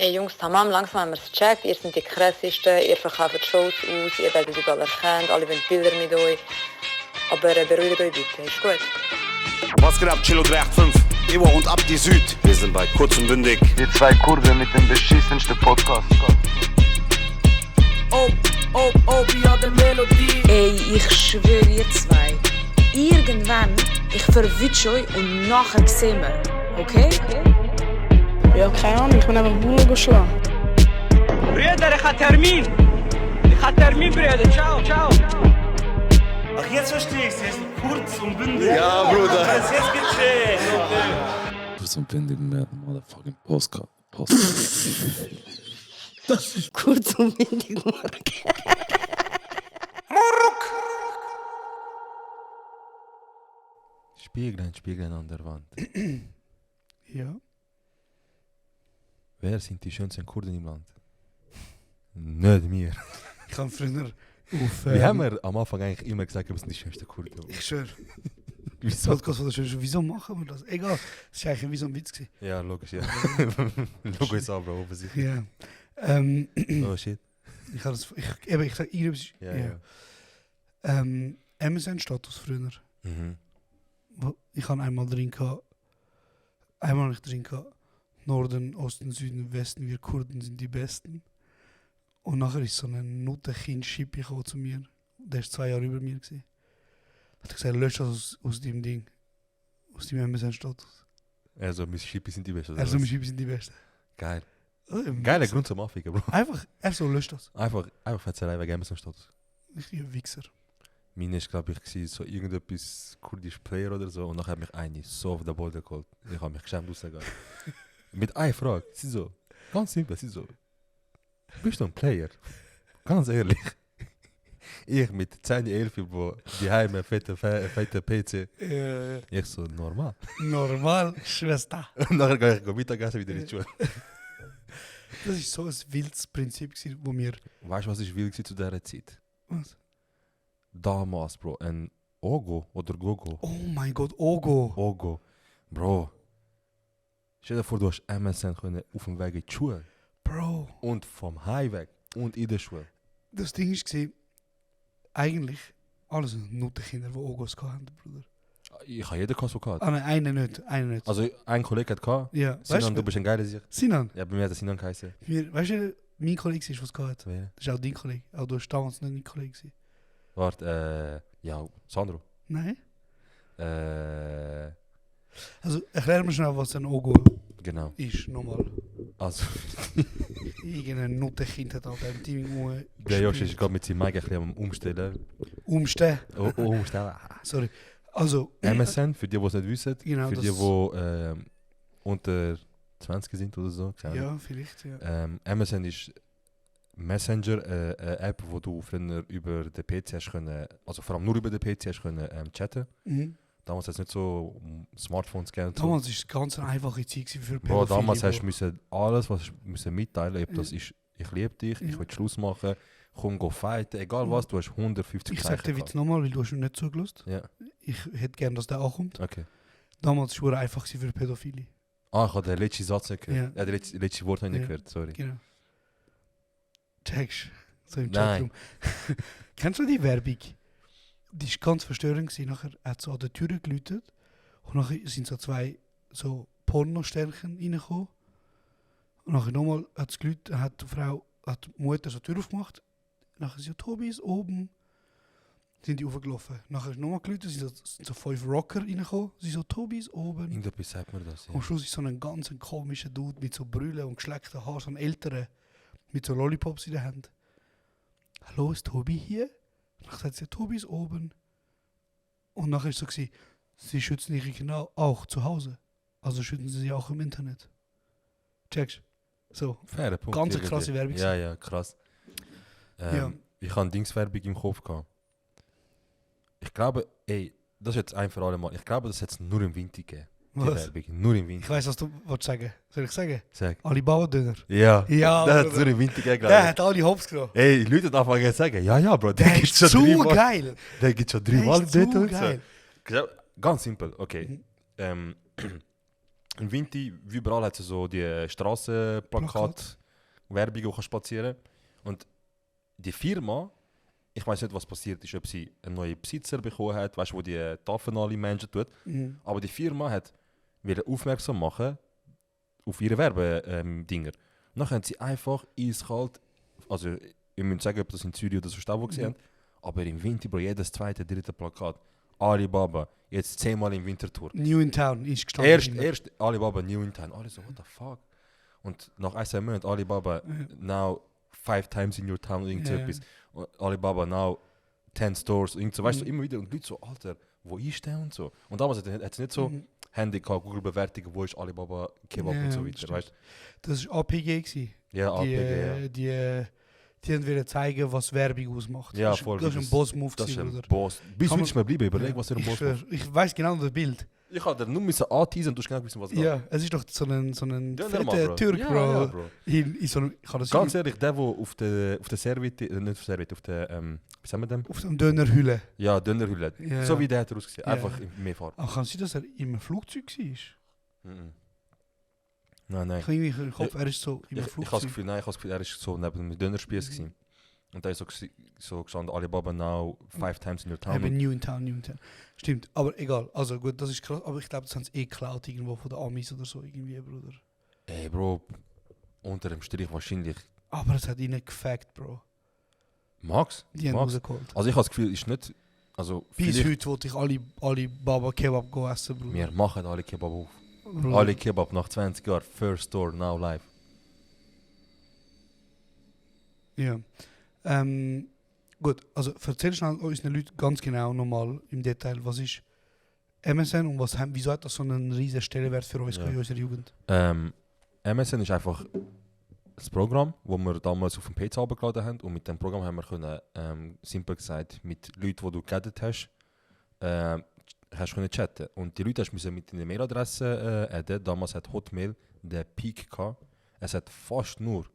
Ey Jungs, tamam, langsam haben wir es gecheckt. Ihr seid die krassesten, ihr verkauft Shows aus, ihr werdet überall erkannt, alle wollen Bilder mit euch. Aber beruhigt euch bitte, ist gut. Was geht ab, Chilo 385? Ivo und Abdi Süd. Wir sind bei Kurz und Bündig. Die zwei Kurven mit dem beschissensten Podcast. ja, der Melodie. Ey, ich schwöre ihr zwei. Irgendwann, ich verwünsche euch und nachher sehen wir. Okay? Ja, keine Ahnung, ich bin einfach Bullen geschlagen. Brüder, ich habe Termin. Brüder. Ciao. Ach, jetzt verstehe ich es. Jetzt kurz und bündig. Ja, Bruder. Jetzt gecheckt. Kurz und bündig mit motherfucking Postcard. Das ist kurz und windig, Spiegeln an der Wand. Ja. Wer sind die schönsten Kurden im Land? Nicht wir. Ich habe früher auf... Wie haben wir am Anfang eigentlich immer gesagt, wir sind die schönsten Kurden? Ich schwöre. Wieso? Podcast von der Schönsten. Wieso machen wir das? Egal. Das war eigentlich wie so ein Witz. Ja, logisch, ja. Logisch auch, Bro, offensichtlich. Ja. Oh shit. Ich habe das... Ich sage irgendwas... Ja. MSN-Status früher. Mhm. Ich habe einmal drin gehabt... Einmal nicht drin gehabt. Norden, Osten, Süden, Westen, wir Kurden sind die Besten. Und nachher ist so ein Nuttenkind-Schippi gekommen zu mir. Der war 2 Jahre über mir. Hat gesagt, lösch das aus dem Ding. Aus dem MSN-Status. Also, meine Schippis sind die Besten. Also, meine Schippi sind die Besten. Geil. Geiler Grund zum Anficken, Bro. Einfach so, lösch das. Einfach Fetzerei wegen Amazon-Status. Ich bin ein Wichser. Meine ist, glaube ich, so irgendetwas kurdisch Player oder so. Und nachher hat mich eine so auf den Boden geholt. Ich habe mich geschämt rausgegangen. Mit einer Frage. Sie so, ganz simpel, sie so, bist du ein Player? Ganz ehrlich. Ich mit 10, 11, wo die Heime fette PC. Ich so, normal. Normal, Schwester. Und nachher gehe ich Mittagessen wieder in die Schule. Das war so ein wildes Prinzip, wo wir... Weißt du, was ich will zu dieser Zeit? Was? Damals, Bro, ein Ogo oder Gogo. Oh mein Gott, Ogo. Ogo. Bro. Stell dir vor, du hast MSN können auf dem Weg in die Schule. Bro. Und vom Highway und in der Schule. Das Ding war, eigentlich alles Nuttenkinder, die Ogos hatten, Bruder. Ich habe jeden so gehabt. Ah nein, einen nicht. Also ein Kollege hat gehabt. Ja, Sinan, du bist ein geiler Sieg. Sinan? Ja, bei mir hat er Sinan geheißen. Weißt du, mein Kollege ist, was gehabt? Wer? Das ist auch dein Kollege. Aber du hast damals nicht mein Kollege gewesen. Warte, ja, Sandro. Nein? Äh, Also erklär mir schnell, was ein Ogo genau. ist, nochmal. Also, Irgendein Nuttenkind hat halt beim Teaming der Josh ist gerade mit seinem Mic ein bisschen am Umstellen. Umstehen. Umstellen. Sorry. Also... MSN, für die, die es nicht wissen. Genau, für die, die unter 20 sind oder so. Ja, vielleicht, ja. MSN ist Messenger, eine App, wo du früher über den PC hast können, also vor allem nur über den PC hast können chatten. Mhm. Damals hat es nicht so Smartphones gegeben. Damals war es ganz eine einfache Zeit für Bro, Pädophilie. damals hast du alles, was du mitteilen, ob das ist, ich liebe dich, ich will Schluss machen, komm, go fighten, egal was, du hast 150 Ich sag dir jetzt nochmal, weil du hast ihn nicht zugelassen. Ja. Ich hätte gern, dass der ankommt. Okay. Damals war es einfach für Pädophilie. Ah, ich habe den letzten Satz nicht gehört. Ja. Ja, das letzte Wort habe ich nicht Ja. gehört, sorry. Genau. Checkst so im Nein. Chatroom. Kennst du die Werbung? Die war ganz verstörend. Nachher hat sie an der Tür geläutet. Und nachher sind so 2 so Pornosternchen reingekommen. Und nachher nochmal hat es geläutet, hat die Mutter so die Tür aufgemacht. Nachher sind Tobi ist oben. Sind die hochgelaufen. Nachher ist nochmal geläutet, sind so 5 Rocker reingekommen. Sie so, Tobi ist oben. Irgendetwas sagt mir das, ja. Am Schluss ist so ein ganz komischer Dude mit so Brüllen und geschleckten Haaren, so ein älterer, mit so Lollipops in der Hand. Hallo, ist Tobi hier? Dann sagt sie, Tobi ist oben. Und nachher war es so, sie schützen ihre Kinder auch zu Hause. Also schützen sie sie auch im Internet. Checkst? So. Fairer Punkt. Ganz irgendwie. krasse Werbung. Ja, krass. Ja. Ich habe eine Dingswerbung im Kopf gehabt. Ich glaube, das ist jetzt ein für alle Mal. Ich glaube, das hat es nur im Winter gegeben. Die Was? Werbung. Nur im Winter. Ich weiss, was du sagen willst. Soll ich sagen? Sag. Alibaba-Döner. Ja, Ja, das hat Bruder. es nur im Winter gegeben, Der glaube hat alle Hops genommen. ich. Ey, Leute anfangen zu sagen, ja, Bro, Der gibt's ist schon so 3 Mal. geil. Der gibt schon 3 Der Mal ist so dort und geil. so. Ganz simpel, okay. im Winter, wie überall, hat es so die Strassenplakat, Werbung, wo du spazieren kannst. Und die Firma, ich weiß nicht, was passiert ist, ob sie einen neuen Besitzer bekommen hat, weißt du, wo die Tafeln alle Menschen tut. Aber die Firma hat wieder aufmerksam machen auf ihre Werbedinger. Dann haben sie einfach eiskalt, also ich muss sagen, ob das in Zürich oder so Stau gesehen haben, aber im Winter, Bro, jedes zweite, dritte Plakat. Alibaba, jetzt 10-mal im Wintertour. New in Town ist gestanden. Erst Alibaba New in Town. Alle so, what the fuck? Und nach 1 Monat Alibaba now 5 times in your town, irgend so etwas. Und Alibaba now 10 stores, irgend so, weißt du, immer wieder. Und die Leute so, Alter, wo ist der und so? Und damals hat es nicht so Handy gehabt, Google-Bewertungen, wo ist Alibaba Kebab und so weiter, weißt du? Das war APG gewesen. Ja, APG, ja. Die haben wieder zeigen, was Werbung ausmacht. Ja, das voll. Das ist ein Boss-Move. Das ist ein Boss. Bis heute ist mir bleiben, überleg, was er ein Boss macht. Ich weiß genau das Bild. Ich hatte nur anteasen, du hast genau wissen, was Ja, es ist doch so ein fetter Türk, Türk, Bro. Ja, Bro. In so einem, ganz ehrlich, der auf der Serviette, nicht auf der Serviette, auf der, wie sagen wir dem? Auf dem Dönerhülle. Ja, Dönerhülle. Ja. So wie der hat er ausgesehen, Ja. einfach in mehr Farbe. Ach, kann sein, dass er im Flugzeug war? Nein. Ich habe irgendwie im Kopf, er ist so im Ich habe Flugzeug. das Gefühl, er war so neben dem Dönerspieß gewesen. Und da ist so gestanden, Alibaba now 5 times in your town. Eben New in Town. Stimmt, aber egal. Also gut, das ist krass. Aber ich glaube, das haben sie geklaut irgendwo von den Amis oder so irgendwie, Bruder. Ey, Bro, unter dem Strich wahrscheinlich. Aber es hat ihnen gefackt, Bro. Max? Die haben rausgeholt. Also ich habe das Gefühl, ist nicht... Also bis heute wollte ich alle Baba Kebab essen, Bruder. Wir machen alle Kebab auf. Bruder. Alle Kebab nach 20 Jahren, first store, now live. Ja. Gut, also erzähl schnell unseren Leuten ganz genau nochmal im Detail, was ist MSN und wieso hat das so einen riesen Stellenwert für uns in unserer Jugend? MSN ist einfach das Programm, das wir damals auf dem PC abgeladen haben, und mit dem Programm haben wir können, simpel gesagt, mit Leuten, die du geaddet hast, hast können chatten. Und die Leute mussten mit deiner Mailadresse adden. Damals hat Hotmail den Peak gehabt. Es hat fast nur,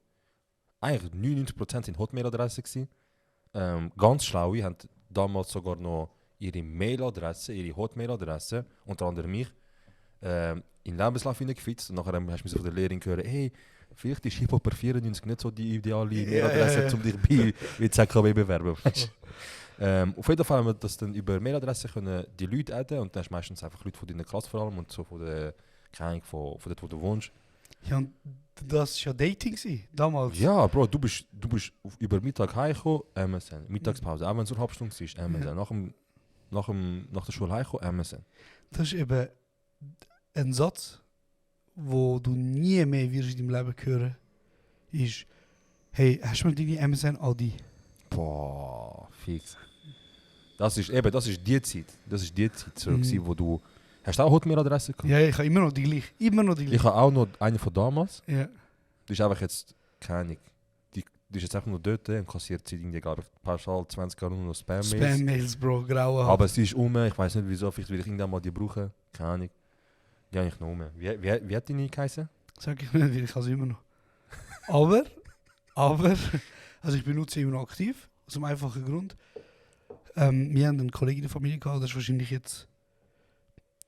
eigentlich 99% sind Hotmail-Adressen gewesen. Ganz Schlaue haben damals sogar noch ihre Mailadresse, ihre Hotmail-Adresse, unter anderem mich, in den Lebenslauf hineingefitzt. Und nachher hast du von der Lehrerin gehört, hey, vielleicht ist Hip-Hopper 94 nicht so die ideale Mailadresse, um dich bei ZKW bewerben. Auf jeden Fall haben wir das dann über Mailadresse können die Leute adden, und dann hast du meistens einfach Leute von deiner Klasse vor allem und so von der, keine Ahnung, von dort, wo du wohnst. Ja, und das war ja Dating gewesen, damals. Ja, Bro, du bist über Mittag heimgekommen, MSN. Mittagspause, auch wenn es eine halbe Stunde ist, MSN. Nach der Schule heimgekommen, MSN. Das ist eben ein Satz, wo du nie mehr wirst in deinem Leben hören, ist, hey, hast du mal deine MSN-ID? Boah, fix. Das ist die Zeit. Das ist die Zeit, so, gewesen, wo du... Hast du auch Hotmail-Adresse gehabt? Ja, ich habe immer noch die gleiche. Ich habe auch noch eine von damals. Ja. Die ist einfach jetzt, keine Ahnung, die ist jetzt einfach nur dort und kassiert sie irgendwie, glaube ich, pauschal 20 Jahre nur noch Spam-Mails. Spam-Mails, Bro, grauenhaft. Aber sie ist ich weiß nicht wieso, vielleicht will ich irgendwann mal die brauchen. Keine Ahnung. Die habe ich noch Wie hat die nie geheißen? Sag ich nicht, ich habe sie immer noch. aber, also ich benutze sie immer noch aktiv, aus dem einfachen Grund. Wir haben einen Kollegen in der Familie gehabt, das ist wahrscheinlich jetzt,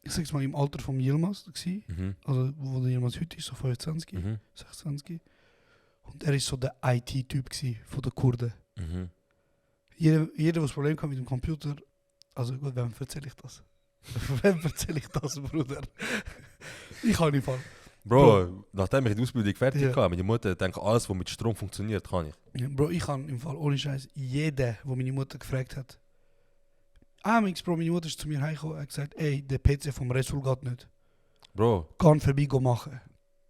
ich sag's mal, im Alter von Yilmaz gewesen. Also wo der Yilmaz heute ist, so 25, 26. Und er ist so der IT-Typ von den Kurden. Jeder, der das Problem hat mit dem Computer, also gut, wem erzähle ich das? Wem erzähle ich das, Bruder? Ich habe nicht Fall. Bro, nachdem ich die Ausbildung fertig hatte, meine Mutter denkt, alles, was mit Strom funktioniert, kann ich. Ja, Bro, ich habe im Fall ohne Scheiß jeder, wo meine Mutter gefragt hat. Bro, meine Mutter ist zu mir heimgekommen und hat gesagt, ey, der PC vom Resul geht nicht. Bro. Kann vorbei machen.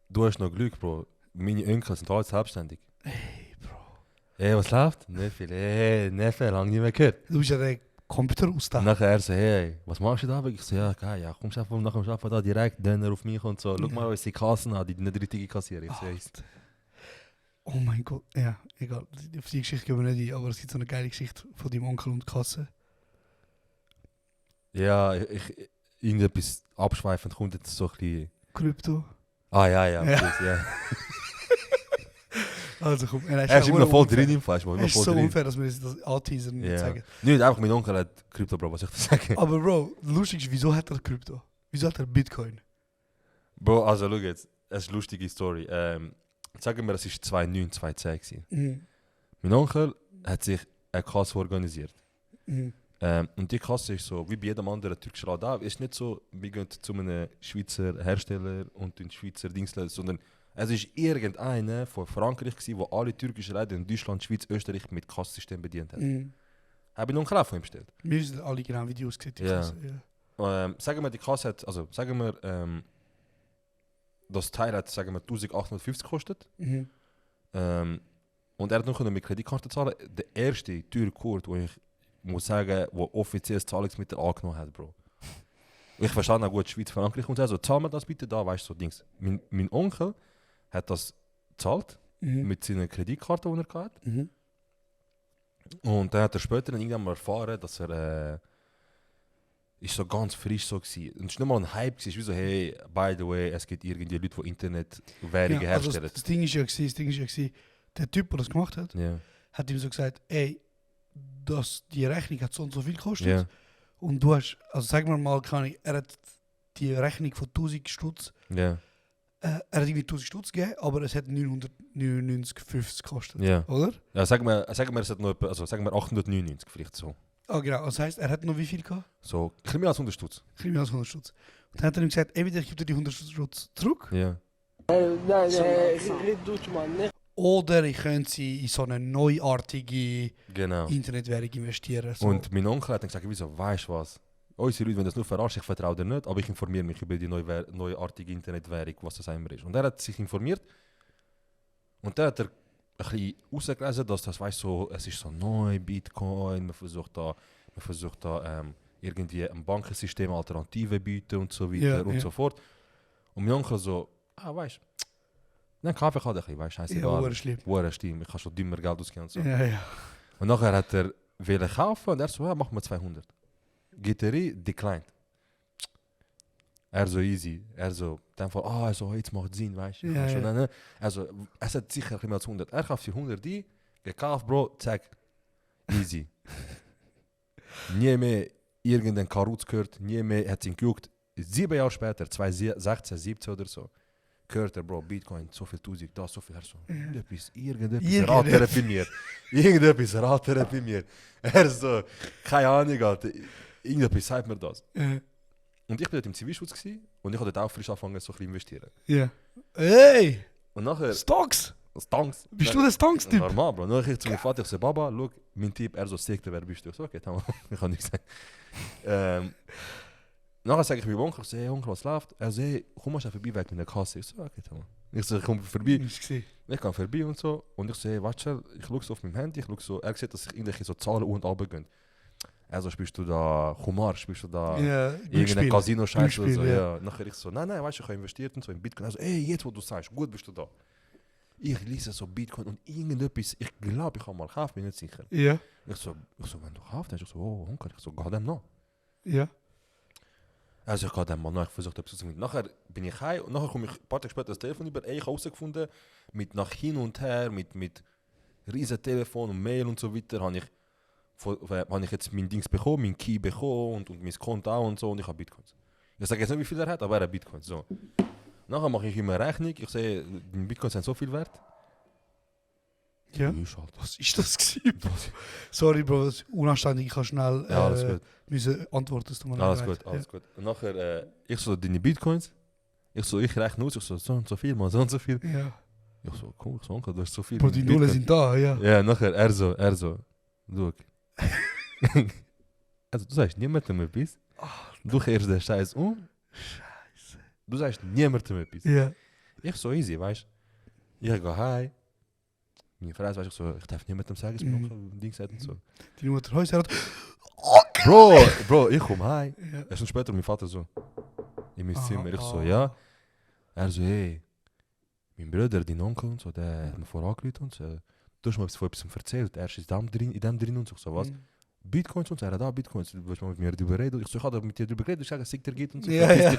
Du hast noch Glück, Bro. Meine Onkel sind alle selbstständig. Ey, Bro. Ey, was läuft? Nicht viel. Ey, Neffe, lange nicht mehr gehört. Du bist ja der Computer aus da. Nachher er so, hey, was machst du da? Ich so, ja, geil, ja, kommst einfach nach dem Arbeiten da direkt, Döner auf mich und so. Schau mal, unsere Kassen an, die nicht richtige kassieren. Oh mein Gott, ja, egal. Auf die Geschichte gehen wir nicht ein, aber es gibt so eine geile Geschichte von deinem Onkel und Kasse. Ja, irgendetwas abschweifend kommt jetzt so ein bisschen... Krypto? Ah, ja. Also komm, er ist immer noch voll drin im Fall. Es ist so unfair, dass wir das anteasern und sagen. Nicht einfach, mein Onkel hat Krypto, Bro, was ich das sagen. Aber Bro, lustig ist, wieso hat er Krypto? Wieso hat er Bitcoin? Bro, also schau jetzt, es ist eine lustige Story. Sagen wir, es war 2009, 2010 gewesen. Mein Onkel hat sich eine Kasse organisiert. Und die Kasse ist so, wie bei jedem anderen türkischen Laden, ist nicht so, wir gehen zu einem Schweizer Hersteller und den Schweizer Dingsler, sondern es ist irgendeiner von Frankreich gewesen, wo alle türkischen Läden in Deutschland, Schweiz, Österreich mit Kassensystem bedient hat. Habe ich noch einen Kauf von ihm bestellt. Wir wissen alle genau, wie die ausgesehen Ja. Ja. Sagen wir, die Kasse hat, also sagen wir, das Teil hat, sagen wir, 1850 gekostet. Und er hat noch mit Kreditkarte zahlen. Der erste teure Kurt, wo ich muss sagen, wo offizielles Zahlungsmittel angenommen hat, Bro. Ich verstehe auch gut Schweiz, Frankreich und so, zahl mir das bitte da, weißt du, so Dings. Mein Onkel hat das gezahlt mit seiner Kreditkarte, die er hatte. Und dann hat er später dann irgendwann mal erfahren, dass er ist so ganz frisch so gewesen. Und es war nicht mal ein Hype, es ist wie so, hey, by the way, es gibt irgendwie Leute, die Internetwährungen Ja, also herstellen. das Ding ist ja gewesen, der Typ, der das gemacht hat, Ja. hat ihm so gesagt, ey, die Rechnung hat so und so viel gekostet. Ja. Und du hast, also sagen wir mal, er hat die Rechnung von 1000 Stutz, Ja. er hat irgendwie 1000 Stutz gegeben, aber es hat 999,50 gekostet, Ja. oder? Ja, sag mal, es hat noch etwa, also sagen wir 899 vielleicht so. Ah genau, das heisst, er hat noch wie viel gehabt? So, ein bisschen mehr als 100 Stutz. Kriminal als 100 Stutz. Und dann hat er ihm gesagt, entweder ich gebe dir die 100 Stutz zurück, Ja. oder ich könnte sie in so eine neuartige Genau. Internetwährung investieren. So. Und mein Onkel hat dann gesagt, wieso, weißt du was? Unsere Leute, wenn das nur verarscht, ich vertraue dir nicht, aber ich informiere mich über die neuartige Internetwährung, was das einmal ist. Und er hat sich informiert und dann hat er ein bisschen rausgelesen, dass das, weißt so, es ist so neu, Bitcoin, man versucht da irgendwie ein Bankensystem Alternativen bieten und so weiter Ja, und ja. so fort. Und mein Onkel so, weißt du, dann Kaffee kann ich, weißt du, ja, scheißegal. war schlimm. Hure schlimm, ich kann schon dümmer Geld ausgeben und so. Ja, ja. Und nachher hat er wollen kaufen und er so, ja, mach mal 200. Geht er rein, declined. Er so easy. Er so, dann voll, also jetzt macht Sinn, weißt du. Ja, ja. Ne? Also, es hat sicher ein bisschen mehr als 100. Er kauft für 100 die, gekauft, Bro, zack. Easy. Nie mehr irgendein Karuz gehört, nie mehr hat ihn gejuckt. 7 Jahre später, 2016, 17 oder so, gehört er, Bro, Bitcoin, so viel 1000, das, so viel, er so, irgendetwas ratet er bei mir. Irgendetwas ratet er bei mir. Er so, keine Ahnung, Alter, irgendetwas sagt mir das. Und ich war dort im Zivilschutz gewesen, und ich habe dort auch frisch angefangen, so ein bisschen investieren. Ja. Hey! Und nachher, Stocks! Stonks. Bist du der Stonks-Typ? Normal, Bro. Nachher ich zu meinem Vater, ich so, Baba, schau, mein Typ, er so, Sekte, wer bist du? Ich so, okay, tamam, ich kann nichts sagen. Nachher sage ich meinem Onkel, ich so, hey Onkel, was läuft? Er so, hey, komm mal schnell vorbei, weg mit der Kasse. Ich so, okay, tamam. Ich so, ich komme vorbei. Ich komme vorbei und so. Und ich so, hey, warte schnell, ich schaue so auf meinem Handy, ich schaue so, er sieht, dass ich irgendwelche so Zahlen und runter gehen. Also spielst du da Khumar, spielst du da Ja, irgendein Casino-Scheiß oder so. Glücksspiel, Ja. Nachher ich so, nein, weißt du, ich habe investiert und so in Bitcoin. Also, ey, jetzt wo du sagst, gut bist du da. Ich lese so Bitcoin und irgendetwas, ich glaube, ich habe mal gekauft, bin nicht sicher. Ja. Ich so, wenn du gekauft hast, ich so, oh, Onkel, ich so, geh dem noch. Ja. Also ich gehe dem mal noch, ich versuche etwas zu finden. Nachher bin ich heim und nachher komme ich ein paar Tage später das Telefon über, ey, ich habe herausgefunden, mit nach hin und her, mit riesen Telefon und Mail und so weiter, habe ich jetzt mein Dings bekommen, mein Key bekommen und mein Konto auch und so und ich habe Bitcoins. Ich sage jetzt nicht, wie viel er hat, aber er hat Bitcoins. So. Nachher mache ich ihm eine Rechnung, ich sehe, die Bitcoins sind so viel wert. Ja. Alter. Was ist das gewesen? Sorry, Bro, das ist unanständig. Ich kann schnell Ja, alles gut. müssen antworten. Es tut mir Alles leid. gut, alles gut. Und nachher, ich so, deine Bitcoins, ich rechne aus, ich so und so viel, mal so und so viel. Ja. Ich so, cool, ich so, Onkel, du hast so viel. Bro, die Nullen sind da, ja. Ja, nachher, er so, schau. Also, du sagst niemandem etwas, du kehrst den Scheiß um, du sagst niemandem etwas. Ja. Ich so easy, weißt du. Ich gehe heim, meine Frau sagt, ich darf niemandem sagen, es mir ein Ding sagt und so. Die Mutter Häuser hat. Bro, ich komme heim. Ja. Erst und später mein Vater so, in mein Aha, Zimmer, ich so, ja. Er so, hey, mein Bruder, dein Onkel und so, der hat mir vorher angerufen und so, du hast mir von etwas erzählt, er ist in dem drin und so, was? Bitcoins und so, er hat auch Bitcoins, du willst mal mit mir darüber reden? Ich so, ich habe mit dir darüber geredet, ich sage, es dir geht und so. Ja, ja.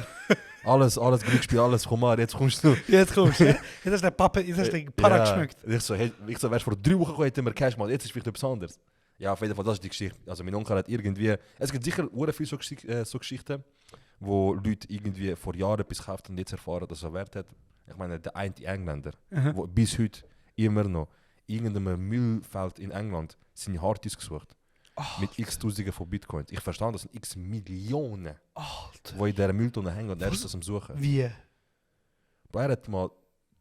Alles Glücksspiel, alles Khumar, jetzt kommst du. Jetzt kommst du. Jetzt hast du den Pappe, jetzt hast du den Para geschmeckt. Ich so, weißt du, vor 3 Wochen hätten wir Cash mal, jetzt ist vielleicht etwas anderes. Ja, auf jeden Fall, das ist die Geschichte. Also mein Onkel hat irgendwie, es gibt sicher sehr viele so Geschichten, wo Leute irgendwie vor Jahren etwas gekauft und jetzt erfahren, dass er Wert hat. Ich meine, der eine Engländer, wo bis heute immer noch irgendeinem Müllfeld in England seine Harddisk gesucht. Mit x Tausenden von Bitcoins. Ich verstehe, das sind x Millionen, die in dieser Mülltonne hängen und er ist das am Suchen. Wie? Bro, er hat mal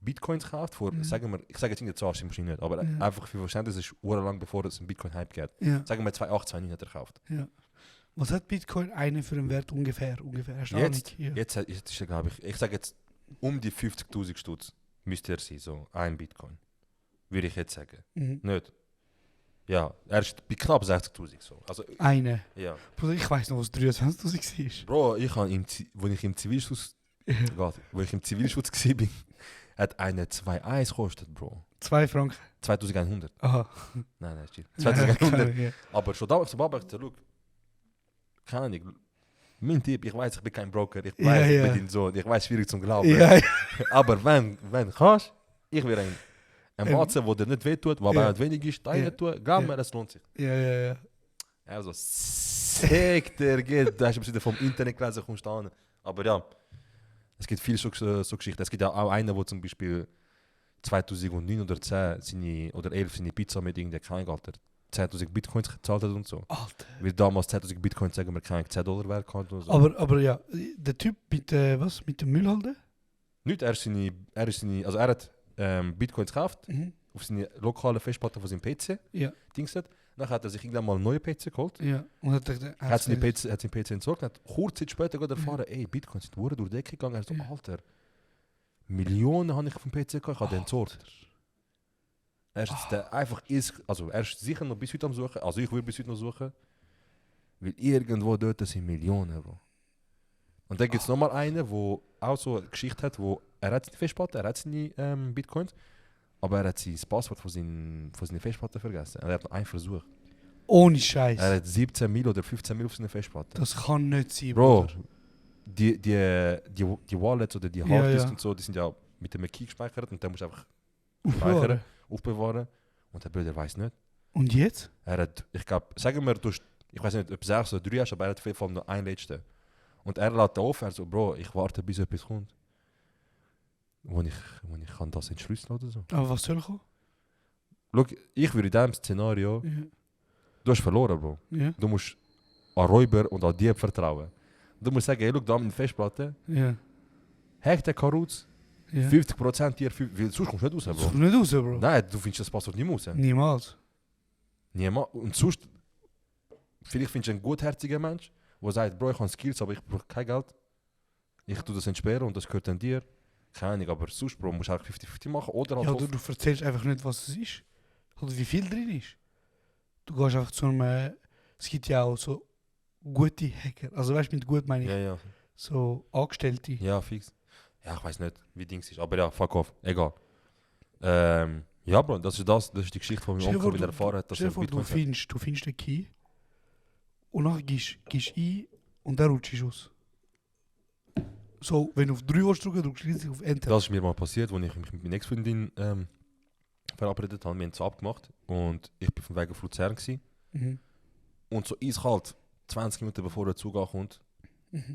Bitcoins gekauft vor, sagen wir, ich sage jetzt nicht die Zahl, stimmt nicht, aber einfach für Verständnis, es ist urlang bevor es einen Bitcoin-Hype gibt. Ja. Sagen wir 2008, 2009 hat er gekauft. Ja. Was hat Bitcoin einen für einen Wert ungefähr? Hast du Jetzt Ahnung? Ja. ist er, glaube ich sage jetzt, um die 50'000 Stutz müsste er sein, so ein Bitcoin. Würde ich jetzt sagen. Nicht? Ja, er ist bei knapp 60'000 so. Also, Eine. ja. Bruder, ich weiss noch, was 23'000 war. Bro, als ich im Zivilschutz war, hat eine 2,1 gekostet, Bro. 2 Franken. 2100. Aha. Nein, chill. Ja, 2100. ja. Aber schon damals, sobald ich gesagt habe, keine Ahnung, mein Tipp, ich weiß, ich bin kein Broker, ich weiß, ich bin dein Sohn, ich weiß, schwierig zum Glauben. Ja, Aber wenn du kannst, ich will ein Batzen, der dir nicht wehtut, der bei wenig ist, teilen tun, glaub mir, es lohnt sich. ja. Also, sick, der geht, da hast du wieder vom Internet gelesen, kommst du an. Aber ja, es gibt viele so Geschichten. Es gibt ja auch einen, der zum Beispiel 2009 oder 10 oder 11 seine Pizza mit irgendeinem Kleingalter 10.000 Bitcoins gezahlt hat und so. Alter. Weil damals 10.000 Bitcoins, sagen wir, kein $10 wert gehabt oder so. Aber ja, der Typ mit, was? Mit dem Müllhalde? Nicht, er hat Bitcoins gekauft, auf seine lokale Festplatte von seinem PC. Ja. Dingset. Dann hat er sich irgendwann mal einen neuen PC geholt. Ja. Und Hat seinen PC entsorgt und hat kurze Zeit später erfahren, ey, Bitcoins sind durch die Decke gegangen. Er so, Alter, Millionen habe ich auf dem PC gehabt, ich habe den entsorgt. Er ist jetzt er ist sicher noch bis heute am Suchen, also ich würde bis heute noch suchen, weil irgendwo dort sind Millionen, Bro. Und dann gibt es nochmal einen, der auch so eine Geschichte hat, wo er hat seine Festplatte, er hat seine Bitcoins, aber er hat sein Passwort von seiner Festplatte vergessen. Er hat noch einen Versuch. Ohne Scheiß. Er hat 17 Mil oder 15 Mil auf seiner Festplatte. Das kann nicht sein, Bro, Bruder. die Wallets oder die Harddisk und so, die sind ja mit dem Key gespeichert und dann musst du einfach speichern, aufbewahren. Und der Bruder weiß nicht. Und jetzt? Er hat, ich glaube, sagen wir, ich weiß nicht, ob 6 oder 3 hast, aber er hat auf jeden Fall noch einen letzten. Und er lädt auf, er so, Bro, ich warte, bis etwas kommt. Wo ich kann das entschlüsseln oder so. Aber was soll kommen? Schau, ich würde in diesem Szenario, du hast verloren, Bro. Ja. Du musst an Räuber und an Dieb vertrauen. Du musst sagen, hey, schau, da mit der Festplatte, Ja. hack den Karuz, Ja. 50% dir, weil sonst kommst du nicht raus, Das Bro. kommt nicht raus, Bro. Nein, du findest das Passwort nicht raus. Niemals. Niemand. Und sonst, vielleicht findest du einen gutherzigen Mensch, der sagt, Bro, ich habe Skills, aber ich brauche kein Geld. Ich tue das entsperren und das gehört an dir. Keine Ahnung, aber sonst, Bro, musst du halt 50-50 machen oder halt Ja, hoffen. du erzählst einfach nicht, was es ist. Oder wie viel drin ist. Du gehst einfach zu einem... Es gibt ja auch so gute Hacker. Also weißt du, mit gut meine ich Ja. so Angestellte. Ja, fix. Ja, ich weiß nicht, wie Dings ist. Aber ja, fuck off. Egal. Ja, Bro, das ist die Geschichte von meinem Onkel, wie er erfahren hat, dass Stell er dir vor, Bitcoin hat. du findest den Key und dann gehst ein und dann rutschst du aus. So, wenn du auf 3 drückst, drückst du auf Enter. Das ist mir mal passiert, als ich mich mit meiner Ex-Freundin verabredet habe. Wir haben es abgemacht und ich war vom Weg auf Luzern. Mhm. Und so eiskalt, 20 Minuten bevor der Zug ankommt,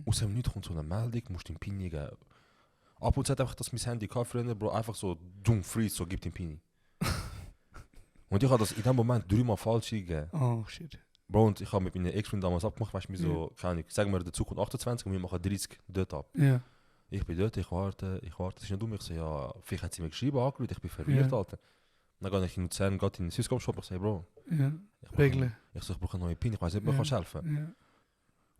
aus dem Nichts kommt so eine Meldung, musst du den PIN geben. Ab und zu hat einfach das mein Handy gehabt, Freunde, Bro, einfach so dumm, freeze, so gib den PIN. Und ich habe das in dem Moment 3-mal falsch gegeben. Oh, shit. Bro, und ich habe mit meiner Ex-Freundin damals abgemacht, weißt du, so, keine Ahnung, sagen wir, der Zug kommt 28 und wir machen 30 dort ab. Ja. Ich bin dort, ich warte, das ist nicht dumm. Ich so, ja, vielleicht hat sie mir geschrieben, angerufen, ich bin verwirrt, Ja. Alter. Dann gehe ich in Luzern, gehe in den Swisscom-Shop, ich sage, Bro, Ja. ich Regeln. brauche eine neue PIN, ich weiß nicht, ob mir Ja. kannst helfen. Ja.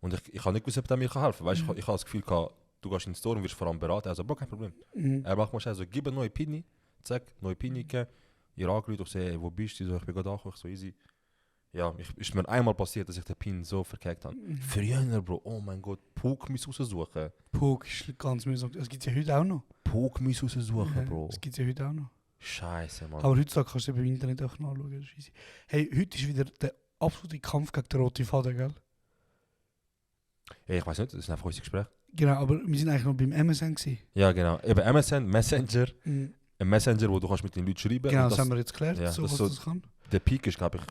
Und ich habe nicht gewusst, ob der mir helfen kann. Weißt du, Ja. ich habe das Gefühl gehabt, du gehst in den Store und wirst vor allem beraten. Also, Bro, kein Problem. Mhm. Er macht mir also, gib eine neue PIN, zack, neue PIN gegeben. Ihr angerufen, ich sehe, wo bist du? Ich bin gerade angekommen, so easy. Ja, ist mir einmal passiert, dass ich den PIN so verkackt habe. Früher, Bro, oh mein Gott, Puck muss raussuchen. Puck ist ganz mühsam. Das gibt es ja heute auch noch. Puck muss raussuchen, Ja, Bro. das gibt es ja heute auch noch. Scheiße, Mann. Aber heutzutage kannst du es eben im Internet auch nachschauen. Das ist easy. Hey, heute ist wieder der absolute Kampf gegen den roten Faden, gell? Hey, ich weiß nicht, das ist einfach unser Gespräch. Genau, aber wir sind eigentlich noch beim MSN gewesen. Ja, genau. Eben MSN, Messenger. Mhm. Ein Messenger, wo du kannst mit den Leuten schreiben Genau, und das haben wir jetzt geklärt, ja, so das was so- das kann. Der Peak ist, glaube ich,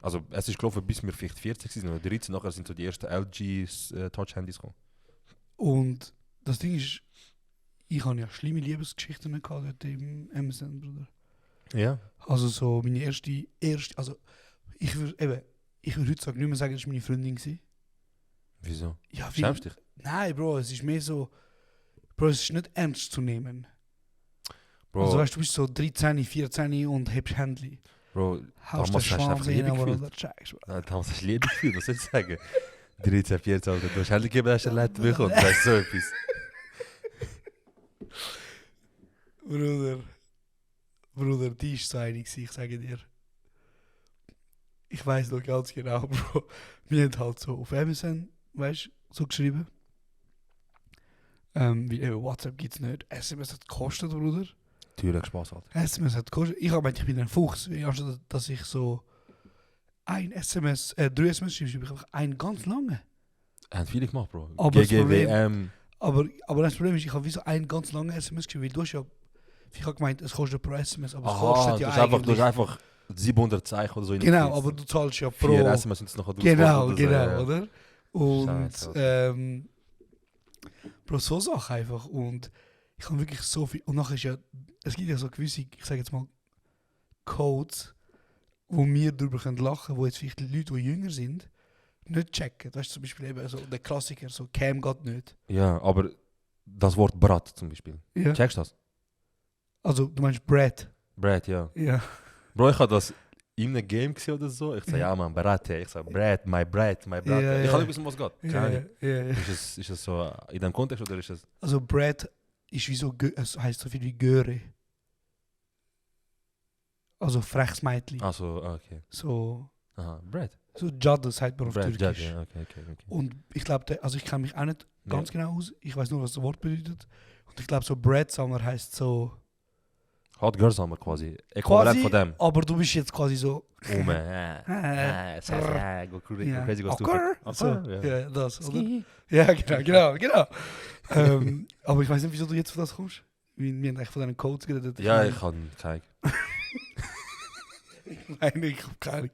also es ist gelaufen, bis wir vielleicht 40 sind oder 13, nachher sind so die ersten LG Touch-Handys gekommen. Und das Ding ist, ich habe ja schlimme Liebesgeschichten gehabt dort im MSN, Bruder. Ja. Also so meine erste also ich würde heutzutage nicht mehr sagen, das war meine Freundin gewesen. Wieso? Ja, Schämst dich? Nein, Bro, es ist mehr so, Bro, es ist nicht ernst zu nehmen. Bro, Also weißt du, bist so 13, 14 und hast Handy. Bro, Haust damals den hast du einfach Schwanz Liebe rein, aber gefühlt. oder checkst, Bro. Nein, damals hast du Liebe gefühlt, was soll ich sagen? 13, 14, Alter, du hast Hände gegeben, hast du ein Leid bekommen. Das ist so etwas. Bruder, die ist so einig, ich sage dir. Ich weiß noch ganz genau, Bro. Wir haben halt so auf MSN, weißt du, so geschrieben. Wie eben WhatsApp gibt es nicht. SMS hat gekostet, Bruder. Natürlich Spaß hat. SMS hat gekostet. Ich habe gemeint, ich bin ein Fuchs. Anstatt dass ich so drei SMS schreibe, schreibe ich einfach einen ganz lange. Haben viele gemacht, Bro. Aber das GGWM. Aber das Problem ist, ich habe wie so einen ganz langen SMS geschrieben, weil du hast ja, ich habe gemeint, es kostet pro SMS, aber es kostet ja du hast einfach 700 Zeichen oder so in genau, aber du zahlst ja pro... 4 SMS sind es noch Genau, oder so, ja. oder? Und Scheiße, Bro, so Sachen einfach. Und ich habe wirklich so viel... Und nachher ist ja... Es gibt ja so gewisse, ich sage jetzt mal, Codes, wo wir darüber lachen können, wo jetzt vielleicht die Leute, die jünger sind, nicht checken. Weißt du, zum Beispiel eben so der Klassiker, so Cam geht nicht. Ja, aber das Wort Brat zum Beispiel. Ja. Checkst du das? Also, du meinst Brad. Brad, ja. Ja. Bro, ich habe das in einem Game gesehen oder so. Ich sage, ja man, Brat, ja. Ich sage, my Brad. Ja, ich ja. habe nicht wissen, was geht. Keine Ahnung. Ja. Ist es so in dem Kontext oder ist es... Also Brad ist wie so, es heisst so viel wie Göre. Also freches Mädchen. Also, okay. So, Aha, Brad. so Jadde sagt man auf Brad, Türkisch. ja, okay. Und ich glaube, also ich kenne mich auch nicht ganz Ja. genau aus. Ich weiß nur, was das Wort bedeutet. Und ich glaube, so Brad-Sanger heisst so... Hot Girls haben wir quasi. Äquivalent von dem. aber du bist jetzt quasi so... Go Ja. crazy, go Ocker. stupid. So, Ja. ja, das, oder? Ja, genau. Aber ich weiß nicht, wieso du jetzt von das kommst. Wir haben eigentlich von deinen Codes geredet. Ja, ich kann keinen. Nein, ich habe keine.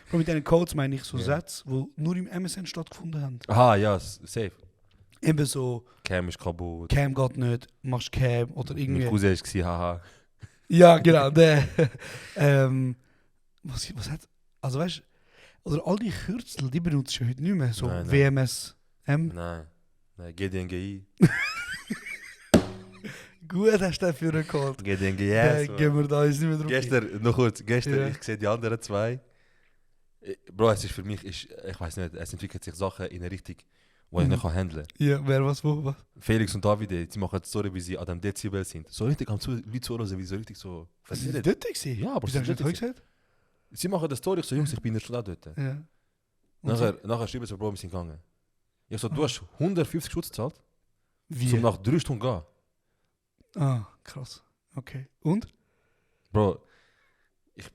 Aber mit deinen Codes meine ich so Sätze, die nur im MSN stattgefunden haben. Aha, ja, safe. Eben so, Cam ist kaputt. Cam geht nicht, machst Cam oder Mein irgendwie. Cousin war, haha. Ja, genau, der. Was hat. Also weißt du, oder all die Kürzel, die benutzt du heute nicht mehr. So Nein. WMS. Nein, GDNGI. Gut hast du dafür geholt. GDNGI, Yes, gehen wir da jetzt nicht mehr drauf. Gestern, noch kurz, Ja. ich sehe die anderen zwei. Bro, es ist für mich, ich weiß nicht, es entwickelt sich Sachen in eine Richtung, die ich nicht handeln kann. Ja, wer was, wo, was? Felix und Davide, die machen jetzt so, wie sie an dem Dezibel sind. So richtig am Leute zuhören, wie so richtig so... Sind sie dort gewesen? Ja, aber Wieso sie hast du sind das heute dort. gesagt? Sie machen das Story, ich so, Jungs, ich bin ja schon auch dort. Ja. Und Nachher schreiben sie, Bro, wir sind gegangen. Ich so, du hast 150 Schutz gezahlt, Wie? um nach 3 Stunden gehen. Ah, krass. Okay. Und? Bro, ich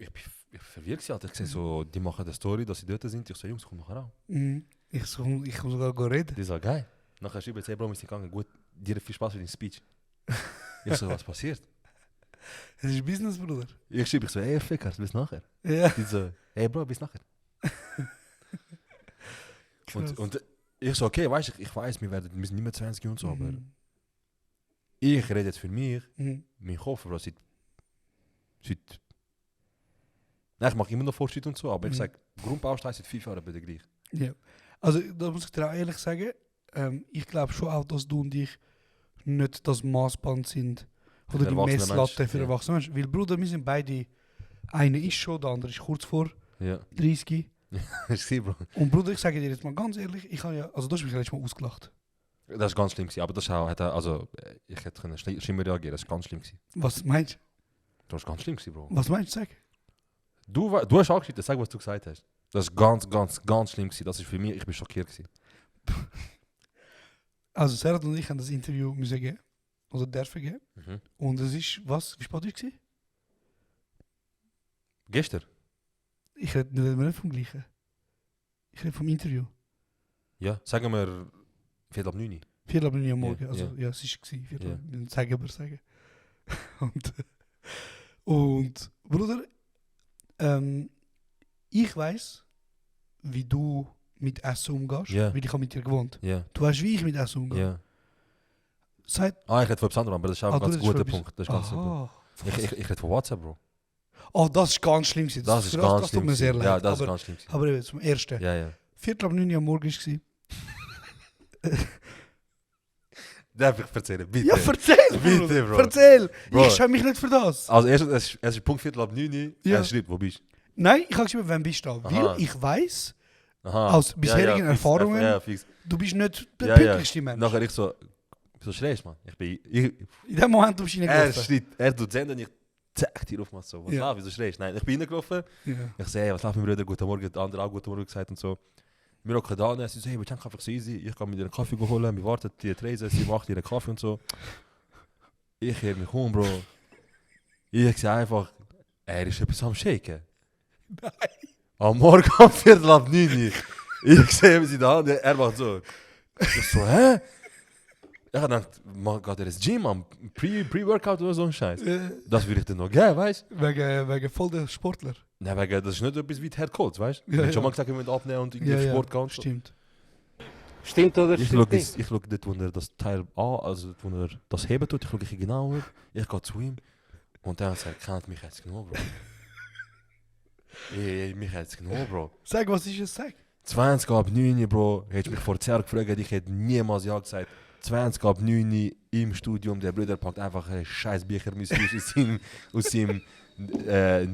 verwirrt sie, Alter. Ich sehe so, die machen eine Story, dass sie dort sind. Ich so, Jungs, komm nachher an. Ich kann sogar reden. Die sagen, geil. Nachher schreiben sie, hey, Bro, wir sind gegangen. Gut, dir viel Spaß für den Speech. Ich so, was passiert? Es ist Business, Bruder. Ich schreibe, so, hey, Ficker, bis nachher. Ja. Die so, hey, Bro, bis nachher. und ich so, okay, weißt du, ich weiß, wir sind nicht mehr 20 und so, aber ich rede jetzt für mich, mein Kopf, Bro, seit nein, ich mache immer noch Fortschritt und so, aber ich sage, Grundbaustein seit 5 Jahren bei der gleich. Ja. Also, da muss ich dir auch ehrlich sagen, ich glaube schon auch, dass du und ich nicht das Maßband sind. Oder die erwachsener Messlatte Mensch, für ja. erwachsene Menschen. Weil, Bruder, wir sind beide, einer ist schon, der andere ist kurz vor Ja. 30. Ich sehe, Bro. Und Bruder, ich sage dir jetzt mal ganz ehrlich, ich habe ja, also du hast mich letztes Mal ausgelacht. Das war ganz schlimm, gewesen, aber das auch, also, ich hätte schlimmer reagieren, das war ganz schlimm. Gewesen. Was meinst Das war ganz schlimm, gewesen, Bro. du? Was meinst du, sag? Du hast angeschrieben, sag, was du gesagt hast. Das war ganz schlimm. Gewesen. Das ist für mich, ich bin schockiert. Gewesen. Also, Serhat und ich haben das Interview müssen geben. Oder dürfen geben. Mhm. Und es ist, was? Wie spät war es? Gestern? Ich rede nicht vom Gleichen. Ich rede vom Interview. Ja, sagen wir 8:45. 4:00 am Morgen. Ja, Also, ja. ja, es war 4:00. Ja. Dann sagen wir. Und Bruder, ich weiß, wie du mit Essen umgehst, Ja. weil ich habe mit dir gewohnt. Ja, Du weißt, wie ich mit Essen umgehe. ja. Seit, Ich rede von etwas anderem, aber das ist auch ein du ganz redest guter von etwas- Punkt. Das ist ganz super. Aha. Ich rede von WhatsApp, Bro. Oh, das ist ganz schlimm. gewesen. Das ist für ganz das schlimm. tut mir sehr gewesen. leid. Ja, das ist aber, ganz schlimm. gewesen. aber eben zum Ersten. Ja, ja. 4:09 am Morgen war es. Darf ich erzählen? Bitte. Ja, erzähl! Bitte, Bruder. Bro. Erzähl! Bro. Ich schäme mich nicht für das. Also erstens, es ist Punkt 8:45. Ja. Er schreibt, wo bist du? Nein, ich habe geschrieben, wann bist du da? Aha. Weil ich weiß, Aha. aus bisherigen fix. Erfahrungen, Ja, fix. du bist nicht der Ja, ja. pünktlichste Mensch. Nachher ich so, wieso schreist man? In dem Moment bist du Er reingelaufen. schreibt, er tut senden, ich zack dir auf mal so. Was Ja. wieso schreist? Nein, ich bin reingelaufen. Ja. Ich sehe, hey, was läuft, mein Bruder? Guten Morgen, der andere auch guten Morgen gesagt und so. Wir hocken da, und sie so, hey, wir tanken einfach so easy. Ich kann mir einen Kaffee holen, wir warten die Tresen, sie macht ihren Kaffee und so. Ich höre mich um, Bro. Ich sehe einfach, er ist etwas am Shaken. Nein. Am Morgen um 8:45. Ich sehe, wie sie da und er macht so. Ich so, hä? Ich hab gedacht, man geht er ins Gym, am Pre-Workout oder so ein Scheiß. Das würde ich dir noch geben, weißt du? Wegen voll der Sportler. Nein, wegen, das ist nicht etwas wie Head Coach, weißt du? Ja, Ich habe ja. schon mal gesagt, wir müssen abnehmen und irgendwie auf Sport gehen. und so. Stimmt. Stimmt oder Ich stimmt schaue dort, wo er das Teil also wo er das heben tut, ich schaue ich genauer. Ich gehe zu ihm und er sagt, kennt mich jetzt genommen, Bro. Mich jetzt genommen, Bro. Sag, was ist es? Sag. 20:09, Bro. Hättest mich vor 10 Jahren gefragt, ich hätte niemals ja gesagt. 20:09 im Studium, der Bruder packt einfach einen scheiß Becher aus seinem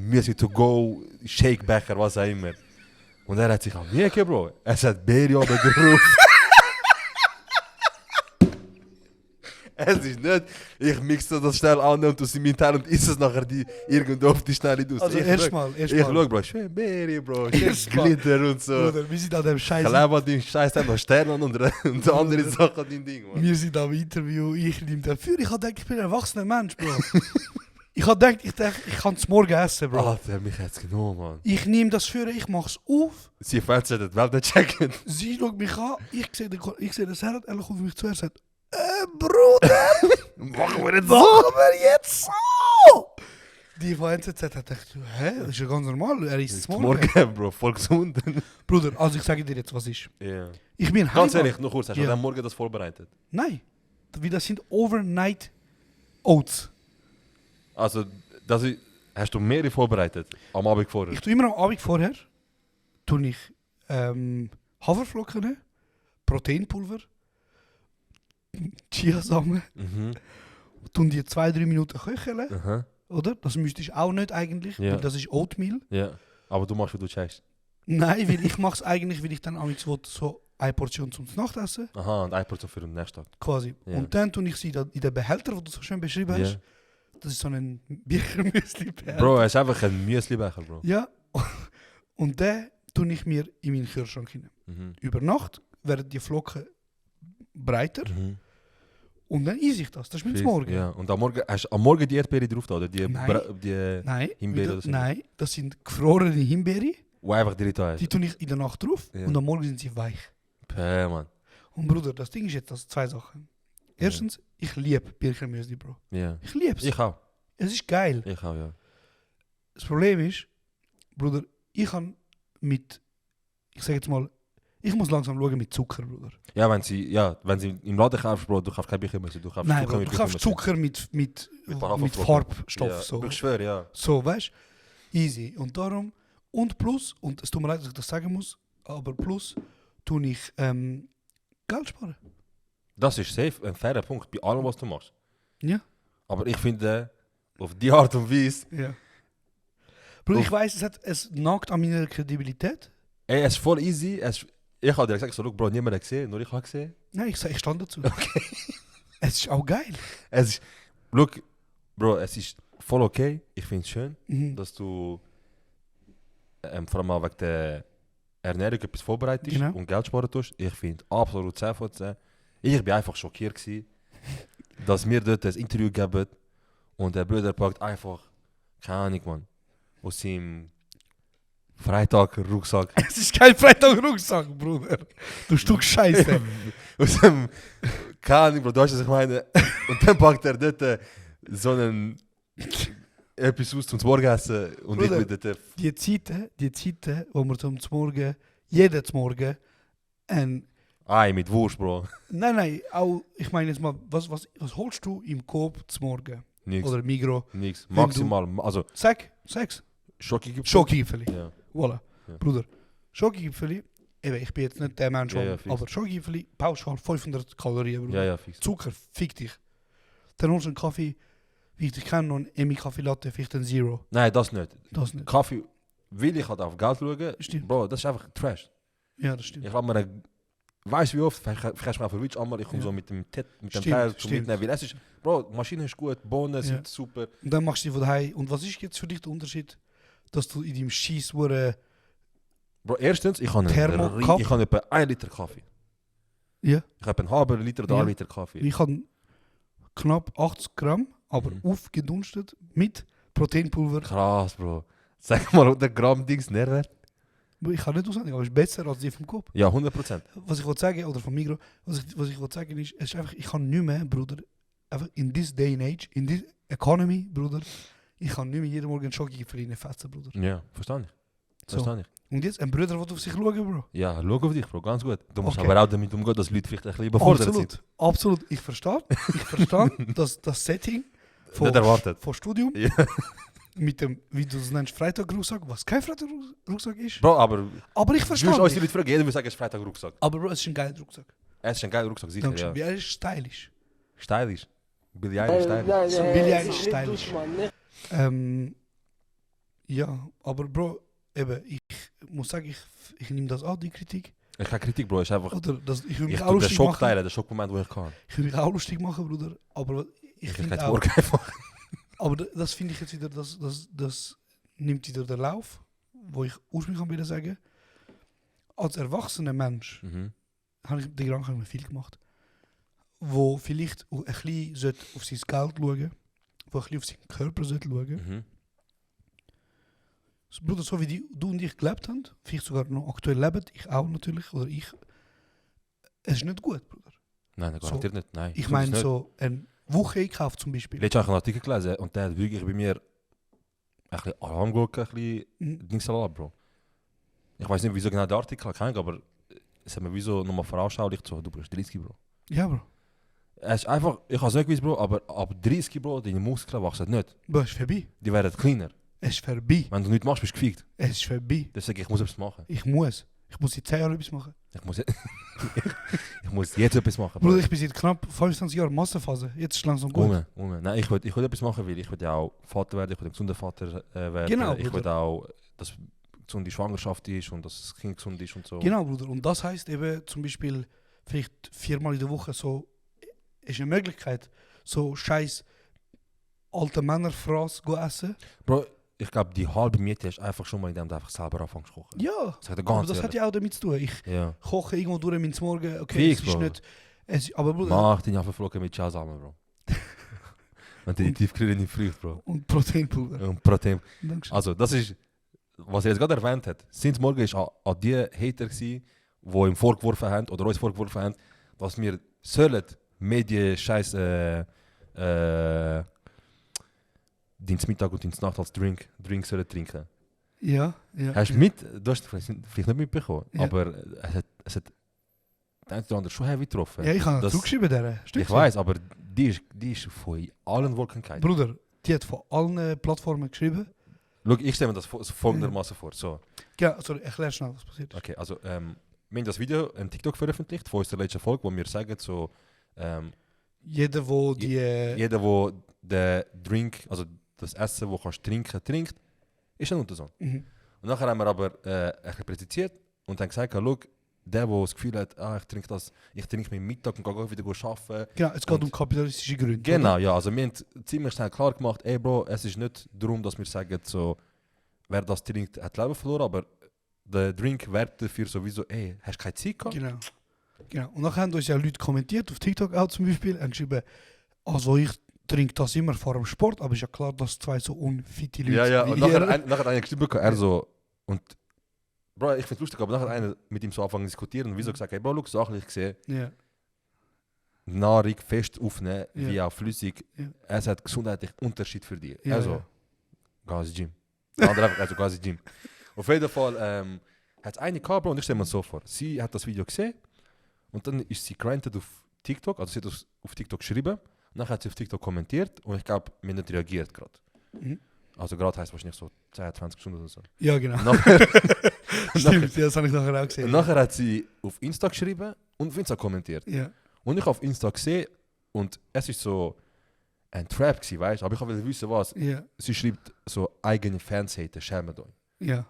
Music to go, Shakebecher, was auch immer. Und er hat sich an mir gegeben, Bro. Er sagt, Beri oben drauf. Es ist nicht, ich mixe das schnell an und aus meinem Teil und ist es nachher die irgendwo auf die Schnelle aus. Also ich erstmal. Ich schau, Bro, schön Beri, Bro, schön Erstmal. Glitter und so. Bruder, wir sind an dem Scheiß. Kleber an deinem Scheiß, noch Sterne und andere Sachen an deinem Ding, man. Wir sind am Interview, ich nehme dafür. Ich habe gedacht, ich bin ein erwachsener Mensch, Bro. Ich habe gedacht, ich kann es morgen essen, Bro. Alter, mich hat's genommen, man. Ich nehme das für, ich mache es auf. Sie fällt sich das Welt nicht checken. Sie schaut mich an, ich sehe das Herz, er kommt auf mich zu, er sagt, Bruder, Machen wir jetzt machen wir jetzt so? Die von NZZ hat gedacht, hä, das ist ja ganz normal, er ist morgen. Morgen, Bro, voll gesund. Bruder, also ich sage dir jetzt, was ist. Ja. Ich bin Ganz heim. ehrlich, noch kurz, hast du Ja. am Morgen das vorbereitet? Nein, wie das sind Overnight Oats. Also, hast du mehrere vorbereitet am Abend vorher? Ich tue immer am Abend vorher, tue ich Haferflocken, Proteinpulver, Chiasamen, Mhm. tun die 2-3 Minuten köcheln, Aha. oder? Das müsstest du auch nicht eigentlich, Ja. weil das ist Oatmeal. Ja. Aber du machst, wie du checkst. Nein, weil ich mache es eigentlich, weil ich dann amigs will, so eine Portion zum Nachtessen, Aha, und 1% für den nächsten Tag. quasi. Ja. Und dann tue ich sie in den Behälter, den du so schön beschrieben hast. Ja. Das ist so ein Birchermüsli-Behälter. Bro, er ist einfach ein Müsli-Becher, Bro. Ja. Und den tue ich mir in meinen Kühlschrank hinein. Mhm. Über Nacht werden die Flocken breiter Mhm. und dann esse ich das. Das ist mein Morgen. Ja, und hast du am Morgen die Erdbeere drauf da, oder? Die, Nein. die Nein, Himbeere wieder- oder so? nein, das sind gefrorene Himbeere. wo einfach drin da Die ist. tue ich in der Nacht drauf Ja. und am Morgen sind sie weich. Päh, Mann. Und Bruder, das Ding ist jetzt das 2 Sachen. Erstens, ich liebe Birchermüsli, Bro. Ja. Ich liebe es. Ich auch. Es ist geil. Ich auch, ja. Das Problem ist, Bruder, ich kann mit, ich sage jetzt mal, ich muss langsam schauen mit Zucker, Bruder. Ja, wenn sie im Laden kaufst, Bro, du kaufst kein Birchermüsli, du kaufst Nein, Zucker Bro, mit du kaufst Birchermüsli. Zucker mit paar Haferflocken. Farbstoff. Ja, So. ich schwöre, ja. So, weißt du? Easy. Und darum, und plus, und es tut mir leid, dass ich das sagen muss, aber plus, tue ich Geld sparen. Das ist safe ein fairer Punkt bei allem, was du machst. Ja. Aber ich finde, auf die Art und Weise, Ja. Bruder, ich weiß, es nagt an meiner Kredibilität. ey, es ist voll easy. Ich habe dir gesagt, so, look, Bro, niemand hat gesehen, nur ich habe gesehen. Nein, ich stand dazu. Es ist auch geil. Es ist, look, Bro, es ist voll okay. Ich finde es schön, Mhm. dass du vor allem auch wegen der Ernährung etwas vorbereitest Genau. und Geld sparen tust. Ich finde absolut 10 von 10. Ich bin einfach schockiert gewesen, dass wir dort ein Interview geben und der Bruder packt einfach, keine Ahnung, man, aus seinem Freitag-Rucksack. Es ist kein Freitag-Rucksack, Bruder. Du Stück Scheiße. Aus dem, keine Ahnung, Bro, du weißt, was ich meine. Und dann packt er dort so einen etwas aus zum Morgenessen und Bruder. ich bin dort. Die Zeiten, wo wir zum Morgen, jeden zum Morgen, Und Ei, mit Wurst, Bro. nein, auch, ich meine jetzt mal, was holst du im Coop zum Morgen? Nix. Oder Migros? Nix. Wenn Maximal. Also, Sag's. Schokigipfel. Schokogipfeli. Ja. Voilà. Ja. Bruder, Schokogipfeli, ich bin jetzt nicht der Mensch, Ja, ja, fix. aber Schokogipfeli, pauschal 500 Kalorien, Bruder. Ja, fix. Zucker, fick dich. Dann holst du einen Kaffee, wie ich kenne, noch einen Emmy Kaffee Latte, vielleicht einen Zero. Nein, das nicht. Das nicht. Kaffee will ich halt auf Geld schauen. Stimmt. Bro, das ist einfach Trash. Ja, das stimmt. Ich habe mir weißt du wie oft, vielleicht mal verwitscht einmal, ich komme Ja. so mit dem Teil Stimmt, zum stimmt. Mitnehmen. Weil es ist, Bro, die Maschine ist gut, Bohnen sind super. Und dann machst du die von daheim. Und was ist jetzt für dich der Unterschied, dass du in deinem Scheiss Bro, erstens, ich habe Thermocup. ich habe etwa 1 Liter Kaffee. ja, Ich habe einen halben Liter oder Ja. 1 Liter Kaffee. ich habe knapp 80 Gramm, aber aufgedunstet mit Proteinpulver. Krass, Bro. Sag mal, der Gramm-Dings Nährwert? Ich kann nicht aussagen, aber es ist besser als die vom Kopf. Ja, 100%. Was ich wollte sagen, oder vom Migros, was ich wollte sagen ist, es ist einfach, ich kann nicht mehr, Bruder, einfach in this day and age, in this economy, Bruder, ich kann nicht mehr jeden Morgen einen Schokogipfel reinfetzen, Bruder. Ja, verstehe ich. So. Verstehe ich. Und jetzt, ein Bruder will auf sich schauen, Bro. Ja, schau auf dich, Bro, ganz gut. Du musst Okay. aber auch damit umgehen, dass Leute vielleicht ein bisschen überfordert sind. Absolut. Ich verstehe das Setting Nicht erwartet. von Studium Ja. mit dem, wie du es nennst, Freitag-Rucksack, was kein Freitag-Rucksack ist. Bro, aber Aber ich du verstehe musst uns die dich. Leute fragen, jeder will sagen, es ist Freitag-Rucksack. Aber Bro, es ist ein geiler Rucksack. Es ist ein geiler Rucksack, sicher, Dankeschön. ja. Wie er ist stylisch. Stylisch. Billy Eilish, stylisch. So Billy Eilish stylisch. Ja, aber Bro, eben, ich muss sagen, ich nehme das an, die Kritik. Ich habe Kritik, Bro, es ist einfach... Oder ich will Ich mich auch tue den lustig Schock machen. teilen, den Schockmoment, wo ich kann. Ich will mich auch lustig machen, Bruder. Aber ich Ich finde kann auch... morgen einfach... Aber das finde ich jetzt wieder, das nimmt wieder den Lauf, wo ich ursprünglich will sagen. Als erwachsener Mensch Mhm. habe ich den Gedanken viel gemacht, wo vielleicht ein bisschen sollte auf sein Geld schauen, wo ein bisschen auf seinen Körper sollte schauen. Mhm. So, Bruder, so wie du und ich gelebt haben, vielleicht sogar noch aktuell leben, ich auch natürlich, oder ich, es ist nicht gut, Bruder. Nein, das garantiert nicht. Nein. Ich So meine ist es nicht. so eine Woche Einkauf zum Beispiel. Letztens habe ich einen Artikel gelesen und der hat wirklich bei mir ein bisschen Alarmglocken, ein bisschen Mhm. Dings erlaubt, Bro. Ich weiß nicht, wieso genau der Artikel kenne, aber es hat mir wieso nochmal veranschaulicht, so, du bist 30, Bro. Ja, Bro. Es ist einfach, ich habe es nicht gewusst, Bro, aber ab 30, Bro, deine Muskeln wachsen nicht. Bro, es ist vorbei. Die werden kleiner. Es ist vorbei. Wenn du nichts machst, bist du gefickt. Es ist vorbei. Deswegen, ich muss etwas machen. Ich muss in 10 Jahren etwas machen. Ich muss, ich muss jetzt etwas machen, Bro. Bruder, ich bin seit knapp 25 Jahren Massenphase. Jetzt ist es langsam gut. Nein, ich will etwas machen, weil ich will ja auch Vater werden, ich will ein gesunder Vater werden. Genau, ich will Bruder. auch, dass gesunde Schwangerschaft ist und dass das Kind gesund ist und so. Genau, Bruder. Und das heisst eben zum Beispiel vielleicht 4-mal in der Woche so, ist eine Möglichkeit, so scheiß alte Männerfraß go essen. Bro, ich glaube, die halbe Miete ist einfach schon mal, indem du einfach selber anfängst zu kochen. Ja, Sag dir aber ganz das hat ehrlich. ja auch damit zu tun. Ich Ja. koche irgendwo durch meinen Morgen. Okay, Fix, es ist Bro. nicht... aber Bruder, Mach deine Haferflocken mit Chasam, Bro. Und die Tiefkühle nicht frisst, Bro. und Proteinpulver. Und Protein. Dankeschön. Also, das ist, was er jetzt gerade erwähnt hat. Sinds morgen war an die Hater, die ihm vorgeworfen haben, oder uns vorgeworfen haben, dass wir sollen Medien-Scheiß Dienstmittag und Dienstnacht als Drink sollen trinken. Ja, ja. Hast du mit, du hast vielleicht nicht mitbekommen, Ja. aber es hat der eine oder andere schon heavy getroffen. Ja, ich habe Das- zurückgeschrieben, der. Ich weiß, aber die ist von allen Wolken gefallen. Bruder, die hat von allen Plattformen geschrieben. Schau, ich stelle mir das folgendermaßen vor. So, Ja, sorry, erklär schnell, was passiert ist. okay, also, wir haben das Video in TikTok veröffentlicht, von unserer letzten Folge, wo wir sagen, so, Jeder, wo die... jeder, der den Drink, also das Essen, das kannst trinken, trinkt, ist ein Untersohn. Mhm. Und nachher haben wir aber ein bisschen präzisiert und dann gesagt, schau, der das Gefühl hat, ich trinke meinen Mittag und gehe wieder arbeiten. Genau, es geht Und- um kapitalistische Gründe. Genau, oder? ja, also wir haben ziemlich schnell klar gemacht, ey Bro, es ist nicht darum, dass wir sagen, so, wer das trinkt, hat Leben verloren, aber der Drink werbt dafür sowieso, ey, hast du keine Zeit gehabt? Genau. Und dann haben uns ja Leute kommentiert, auf TikTok auch zum Beispiel, und geschrieben, also ich trinke das immer vor dem Sport, aber ist ja klar, dass zwei so unfitte Leute Ja, ja, und wie nachher, ihr- nachher hat einer gestimmt, er so, und Bro, ich finde es lustig, aber nachher hat einer mit ihm so angefangen zu diskutieren und wieso gesagt, hey Bro, schau, sachlich gesehen, Ja, Nahrung fest aufnehmen, Ja. wie auch flüssig, Ja. es hat gesundheitlich Unterschied für dich. Ja, Also, ja. geh ins Gym. Der andere einfach, also geh ins Gym. Auf jeden Fall hat es eine gehabt, Bro, und ich stelle mir so vor, sie hat das Video gesehen Und dann ist sie granted auf TikTok, also sie hat auf TikTok geschrieben, dann hat sie auf TikTok kommentiert und ich glaube, mir nicht reagiert gerade. Mhm. Also gerade heisst wahrscheinlich so 10, 20 Stunden oder so. Ja, genau. Nachher, Stimmt, ja, das habe ich nachher auch gesehen. und nachher hat sie auf Insta geschrieben und auf Insta kommentiert. Ja. Und ich habe auf Insta gesehen und es ist so ein Trap gewesen, weißt du? Aber ich wollte wissen, was. Ja. Sie schreibt so eigene Fans haten, schämen euch. Ja.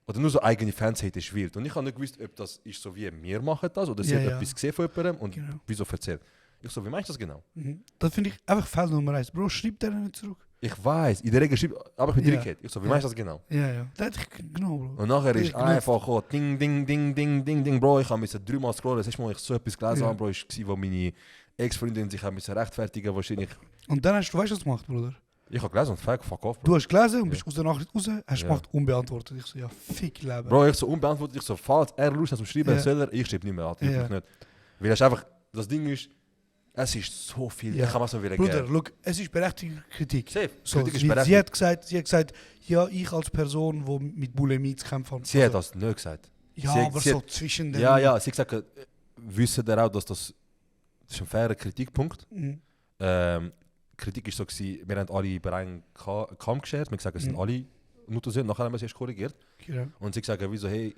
Oder nur so eigene Fans haten ist wild. Und ich habe nicht gewusst, ob das ist so wie wir machen das oder sie Ja, hat ja. etwas gesehen von jemandem und Genau. wieso erzählt. Ich so, wie meinst du das genau? Mhm. Das finde ich einfach Fehler Nummer 1. Bro, schreib der nicht zurück. Ich weiß, in der Regel schreibt, aber ich bin Ja. direkt. Ich so, wie Ja. meinst du das genau? Ja, ja. Das hätte ich genau, Bro. Und nachher Das ist ist genug. einfach oh, ding, ding, ding, ding, ding, ding, Bro, ich habe 3-mal scrollen. Das erste Mal, ich so etwas gelesen Ja. habe, Bro, war, wo meine Ex-Freundin sich rechtfertigen wahrscheinlich. Und dann hast du, weißt du, was du gemacht, Bruder? Ich habe gelesen und fuck off, Bro. Du hast gelesen und Ja. bist aus der Nachricht raus, hast Ja. gemacht unbeantwortet. Ich so, ja, fick Leben. Bro, ich so unbeantwortet, ich so, falls er Lust hat zum Schreiben, Ja. soll er, ich schreibe nicht mehr, Alter, Ja. ich nicht. Weil es einfach, das Ding ist, es ist so viel, Ja. ich kann mir so wieder Bruder, geben. look, es ist berechtigte Kritik. Safe, So, Kritik ist sie berechtigt. hat gesagt, ja, ich als Person, die mit Bulimie zu kämpfen hat. Sie hat das nicht gesagt. Ja, sie- aber sie so hat- zwischen den... Ja, ja, sie hat gesagt, wissen ihr auch, dass das ist ein fairer Kritikpunkt. Mhm. Kritik ist so gewesen, wir haben alle über einen Kamm geschert, wir haben gesagt, es sind Mhm. alle Nutten sind, nachher haben wir es erst korrigiert. Genau. Und sie sagen, wieso, hey,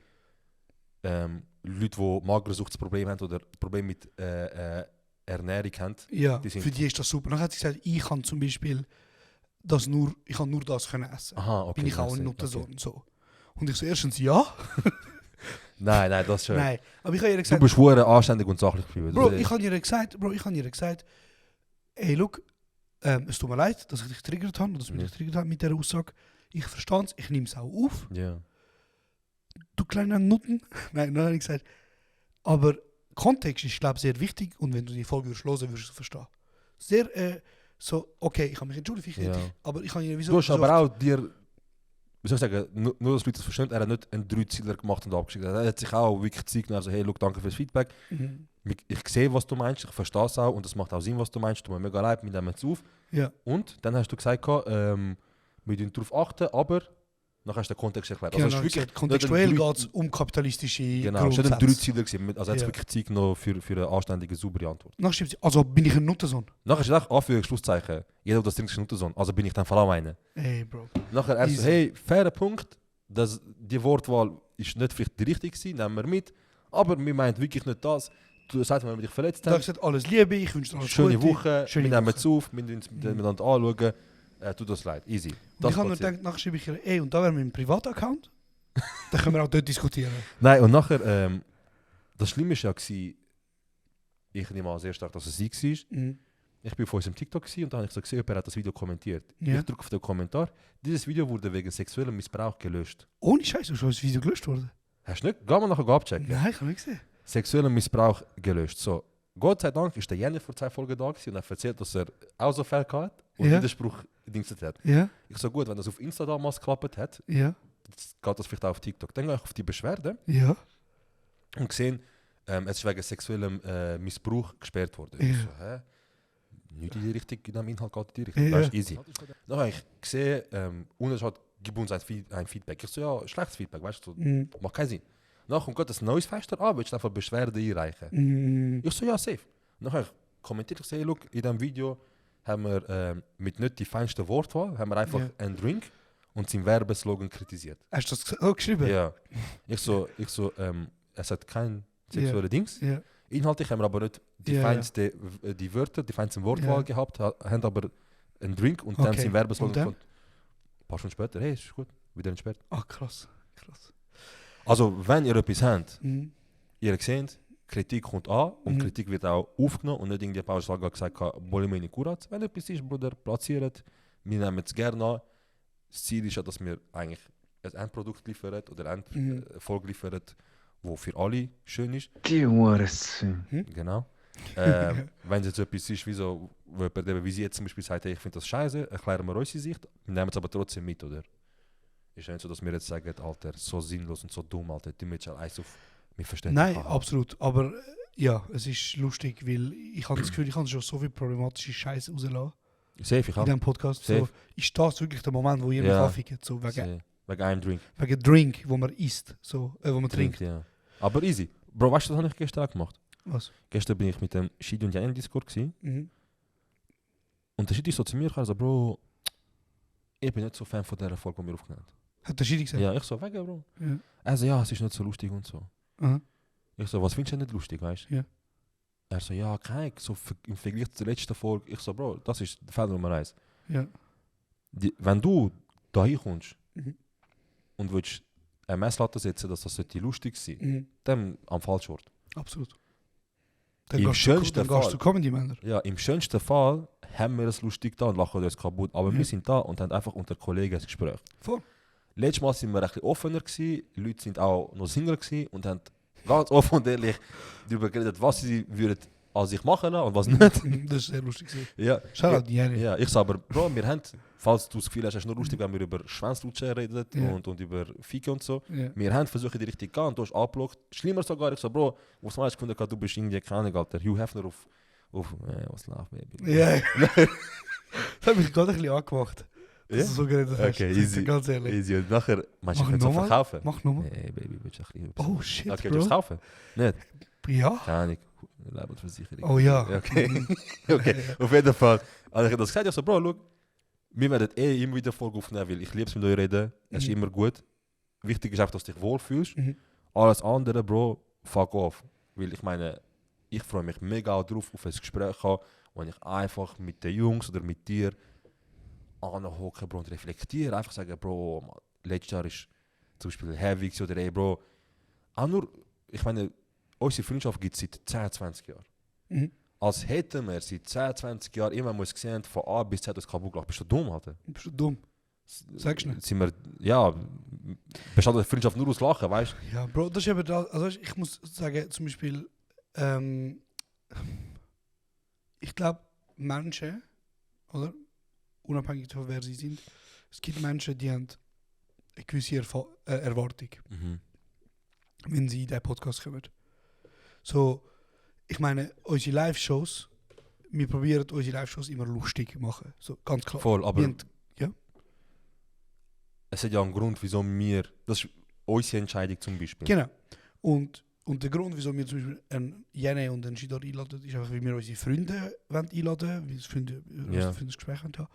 Leute, die Magersuchtsprobleme haben oder Probleme mit Ernährung haben, Ja, die sind- für die ist das super. Dann hat sie gesagt, ich kann zum Beispiel ich kann nur das können essen. aha, okay. Bin ich auch that's ein it, Nuttensohn. okay. So. Und ich so, erstens ja. Nein, das schon. Nein, aber ich habe ihr Du gesagt, bist hure anständig und sachlich geblieben. Bro, ich habe ihr gesagt, ey, look, es tut mir leid, dass ich dich getriggert habe, dass ich mich Ja. getriggert habe mit dieser Aussage. Ich verstehe es, ich nehme es auch auf. Ja. Du kleiner Nutten. Nein, dann habe ich gesagt, aber Kontext ist, glaube ich, sehr wichtig und wenn du die Folge hören würdest, wirst du es verstehen. Sehr, so, okay, ich habe mich entschuldigt, Ja. aber ich habe ihr wieso Du hast aber auch dir, wie soll ich sagen, nur dass Leute das verstehen, er hat nicht einen 3-Zieler gemacht und abgeschickt. Er hat sich auch wirklich gezeigt und also, hey, look, danke fürs Feedback. Mhm. Ich sehe, was du meinst, ich verstehe es auch und es macht auch Sinn, was du meinst. Tut mir mega leid, wir nehmen es auf. Ja. Und dann hast du gesagt, wir müssen darauf achten, aber dann hast du den Kontext erklärt. Genau, es ist also wirklich kontextuell nicht ein geht es um kapitalistische Genau, es war nicht ein Grundsätze. 3-Zieler gewesen. Also hat es Ja. wirklich Zeit genommen für eine anständige, saubere Antwort. Dann schreibt sie, also bin ich ein Nuttensohn? Nachher ist es auch Anführungs- Schlusszeichen. Jeder, der das trinkt, ist ein Nuttensohn. Also bin ich dann vor allem einer. Ey, Bro. Nachher er so, Easy. hey, fairer Punkt, die Wortwahl ist nicht vielleicht die richtige gewesen, nehmen wir mit. Aber wir meinen wirklich nicht das. Du sagst, wenn wir dich verletzt Da habe ich haben, gesagt, alles Liebe, ich wünsche dir alles schöne Gute. Woche, Schöne wir nehmen Woche. es auf, wir uns miteinander anschauen. Tut das leid, easy. Und Das ich habe nur passiert. gedacht, nachher schreibe ich ihr, ey, und da wäre mein Privataccount. Da können wir auch dort diskutieren. Nein, und nachher, das Schlimme war ja, ich nehme an sehr stark, dass es sie war. Mhm. Ich bin auf unserem TikTok gewesen und da habe ich so gesehen, jemand hat das Video kommentiert. Ja. Ich drücke auf den Kommentar. Dieses Video wurde wegen sexuellem Missbrauch gelöscht. Ohne Scheiß, ist das Video gelöscht worden? Hast du nicht? Geh mal nachher abchecken. Nein, ich habe nicht gesehen. Sexuellem Missbrauch gelöscht. So, Gott sei Dank ist der Jenny vor 2 Folgen da gewesen und hat erzählt, dass er auch so Fälle hat und Ja. Widerspruch dingstet hat. Ja, Ich so, gut, wenn das auf Insta damals geklappt hat, ja, jetzt geht das vielleicht auch auf TikTok. Dann gehe ich auf die Beschwerde ja. und gesehen, es ist wegen sexuellem Missbrauch gesperrt worden. Ja. Ich so, hä? Nicht in die Richtung, in dem Inhalt geht in die Richtung. Ja. Das ist easy. Dann habe ich gesehen, und es hat, gib uns ein Feedback. Ich so, ja, schlechtes Feedback, weißt du, so, Mhm. macht keinen Sinn. Dann kommt gerade ein neues Fenster an, willst du einfach Beschwerde einreichen? Mhm. Ich so, ja, safe. Dann habe ich kommentiert, ich so, hey, look, in diesem Video haben wir mit nicht die feinsten Wortwahl, haben wir einfach Ja. einen Drink und seinen Werbeslogan kritisiert. Hast du das auch geschrieben? Ja. Ich so, es hat kein sexuelle Dings. Ja. Inhaltlich haben wir aber nicht die Ja, ja. feinste, die Wörter, die feinste Wortwahl Ja. gehabt, haben aber einen Drink und dann Okay. seinen Werbeslogan. Und dann? Und ein paar Stunden später, hey, ist gut, wieder entsperrt. Ach, krass. Krass. Also, wenn ihr etwas habt, Mhm. ihr seht, Kritik kommt an und Mhm. Kritik wird auch aufgenommen und nicht irgendwie Paul Schlager gesagt, Bulimie nicht kurat. Wenn etwas ist, Bruder, platziert, wir nehmen es gerne an. Das Ziel ist ja, dass wir eigentlich ein Endprodukt liefern oder ein Mhm. Erfolg liefern, wo für alle schön ist. Die Hurensohn. Genau. Wenn es jetzt etwas ist, wie so, wo jemand eben, wie sie jetzt zum Beispiel sagt, hey, ich finde das scheiße, erklären wir unsere Sicht, wir nehmen es aber trotzdem mit, oder? Ist ja nicht so, dass wir jetzt sagen, Alter, so sinnlos und so dumm, Alter, du willst eins auf, wir verstehen Nein, dich. absolut. Aber ja, es ist lustig, weil ich habe das Gefühl, ich habe schon so viel problematische Scheiße rausgelassen Safe, ich in habe. diesem Podcast. So, Safe. ist das wirklich der Moment, wo ihr Ja. mich anfickt? So, wegen Wegen einem Drink. Drink, wo man isst, so, wo man trinkt. Ja. Aber easy. Bro, weißt du, was habe ich gestern auch gemacht? Was? Gestern bin ich mit dem Shidi und Jan im Discord gewesen. Mhm. Und der Shidi so zu mir gekommen, so, Bro, ich bin nicht so Fan von dieser Folge, die wir aufgenommen haben. Hat der Schiri gesagt? Ja, ich so, wegen, Bro. Ja. Er so, ja, es ist nicht so lustig und so. Aha. Ich so, was findest du nicht lustig, weißt du? Ja. Er so, ja, kein, so im Vergleich zur letzten Folge. Ich so, Bro, das ist der Fall Nummer 1. Ja. Wenn du da hinkommst Mhm. und willst eine Messlatte setzen, dass das sollte lustig sein, Mhm. dann am falschen Ort. Absolut. Im schönsten Dann gehst Fall. du Comedy-Männer. Ja, im schönsten Fall haben wir es lustig da und lachen uns kaputt. Aber Ja. wir sind da und haben einfach unter Kollegen ein Gespräch. Voll. Letztes Mal sind wir ein bisschen offener gewesen, die Leute sind auch noch Single gewesen und haben ganz offen und ehrlich darüber geredet, was sie würden an sich machen lassen und was nicht. Das ist sehr lustig gewesen. Ja, Shoutout, Jenny. ja, ich sage aber, Bro, wir haben, falls du das Gefühl hast, es ist nur lustig, wenn wir über Schwänzlutschen reden Ja. und über Fike und so. Ja. Wir haben versucht, in die Richtung zu gehen und du hast angeschaut. Schlimmer sogar, ich so, Bro, was meinst du, du bist irgendwie, keine Ahnung, Alter, Hugh Hefner auf was läuft, Baby. Ja. Das hat mich gerade ein bisschen angemacht. Dass Ja? du so geredet hast. Okay, easy. Ganz ehrlich. Easy. Und nachher, meinst du, Mach ich könnte es nochmal. verkaufen? Mach nochmal. Nee, Baby, willst du ein bisschen... Oh shit, Okay, Bro. willst du es kaufen? Nicht? Ja. Keine Ahnung. Lebensversicherung. Oh ja. Okay. Mhm. Okay, auf jeden Fall. Also ich habe das gesagt, ich so, Bro, look, wir werden immer wieder Folge aufnehmen, weil ich liebe es mit euch reden. Es ist Mhm. immer gut. Wichtig ist einfach, dass du dich wohlfühlst. Mhm. Alles andere, Bro, fuck off. Weil ich meine, ich freue mich mega drauf, auf ein Gespräch haben, wo ich einfach mit den Jungs oder mit dir anhocken, Bro, und reflektieren. Einfach sagen, Bro, man, letztes Jahr ist zum Beispiel heavy gewesen, oder ey, Bro. Auch nur, ich meine, unsere Freundschaft gibt es seit 10, 20 Jahren. Mhm. Als hätten wir seit 10, 20 Jahren immer muss gesehen, von A bis Z das kaputt gelacht. Bist du dumm, Alter? Bist du dumm? Sag's nicht. Sind wir, ja, besteht die Freundschaft nur aus Lachen, weißt du? Ja, Bro, das ist eben das. Also ich muss sagen, zum Beispiel, ich glaube, Menschen, oder? Unabhängig davon, wer sie sind, es gibt Menschen, die haben eine gewisse Erwartung, wenn sie in diesen Podcast kommen. So, ich meine, unsere Live-Shows, wir probieren unsere Live-Shows immer lustig zu machen. So, ganz klar. Voll, aber Wir haben- ja. es hat ja einen Grund, wieso wir, das ist unsere Entscheidung zum Beispiel. Genau. Und der Grund, wieso wir zum Beispiel einen Jene und einen Shidor einladen, ist einfach, weil wir unsere Freunde einladen wollen, weil wir ein Freundesgespräch haben.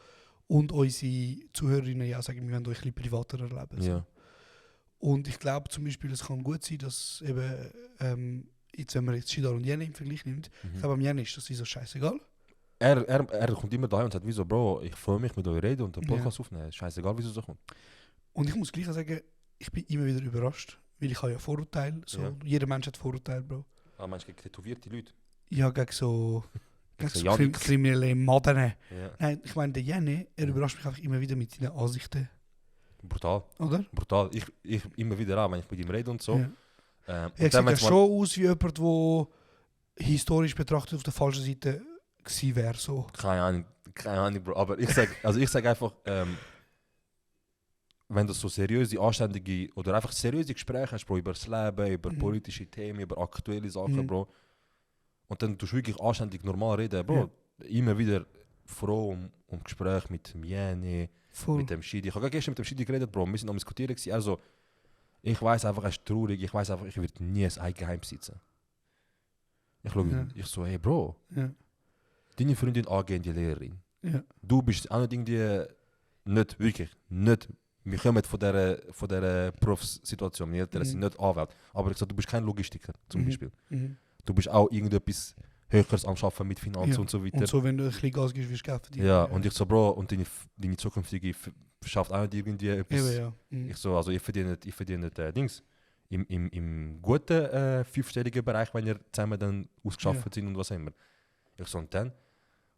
Und unsere Zuhörerinnen ja sagen, wir wollen euch ein bisschen privater erleben. So. Ja. Und ich glaube zum Beispiel, es kann gut sein, dass eben, jetzt, wenn man jetzt Shidor und Jene im Vergleich nimmt, ich glaube, am Jene ist das so scheißegal. Er kommt immer daheim und sagt, wieso, Bro, ich freue mich mit euch reden und den Podcast aufnehmen. Scheißegal, wieso so kommt. Und ich muss gleich auch sagen, ich bin immer wieder überrascht, weil ich habe ja Vorurteile. So. Ja. Jeder Mensch hat Vorurteile, Bro. Ah, meinst du gegen tätowierte Leute? Ja, gegen so So Janix. kriminelle Maden. Ja. Nein, ich meine, der Jenny, er Ja. überrascht mich einfach immer wieder mit seinen Ansichten, Brutal, oder? brutal. Ich immer wieder an, wenn ich mit ihm rede und so. Ja. Und Er dann, sieht ja wenn's mal- schon aus wie jemand, der historisch betrachtet auf der falschen Seite gewesen wäre. So. Keine Ahnung, Bro. Aber ich sag einfach, wenn du so seriöse, anständige oder einfach seriöse Gespräche hast, Bro, über das Leben, über Mhm. politische Themen, über aktuelle Sachen, Mhm. Bro. Und dann tust du wirklich anständig normal reden, Bro. Immer wieder froh um Gespräche mit dem Jene, Voll. mit dem Shidi. Ich habe gestern mit dem Shidi geredet, Bro. Wir sind am Diskutieren gewesen. Also, ich weiß einfach, er ist traurig. Ich weiß einfach, ich werde nie ein Eigenheim besitzen. Ich schaue Ja. ihn, ich so, hey, Bro, Ja. deine Freundin angehende Lehrerin. Ja. Du bist auch nicht irgendwie, nicht wirklich, nicht, wir kommen von dieser Berufssituation, wir Eltern sind nicht Anwälte, aber ich sage, du bist kein Logistiker zum Mhm. Beispiel. Mhm. Du bist auch irgendetwas Höheres am Schaffen mit Finanzen Ja. und so weiter. Und so, wenn du ein bisschen Gas gibst, wirst du Geld verdienen. Ja, und ich so, Bro, und deine zukünftige schafft auch nicht irgendwie etwas. Eben, ja. Mhm. Ich so, also ich verdiene nicht Dings. Im guten fünfstelligen Bereich, wenn ihr zusammen dann ausgeschafft sind und was immer. Ich so, und dann?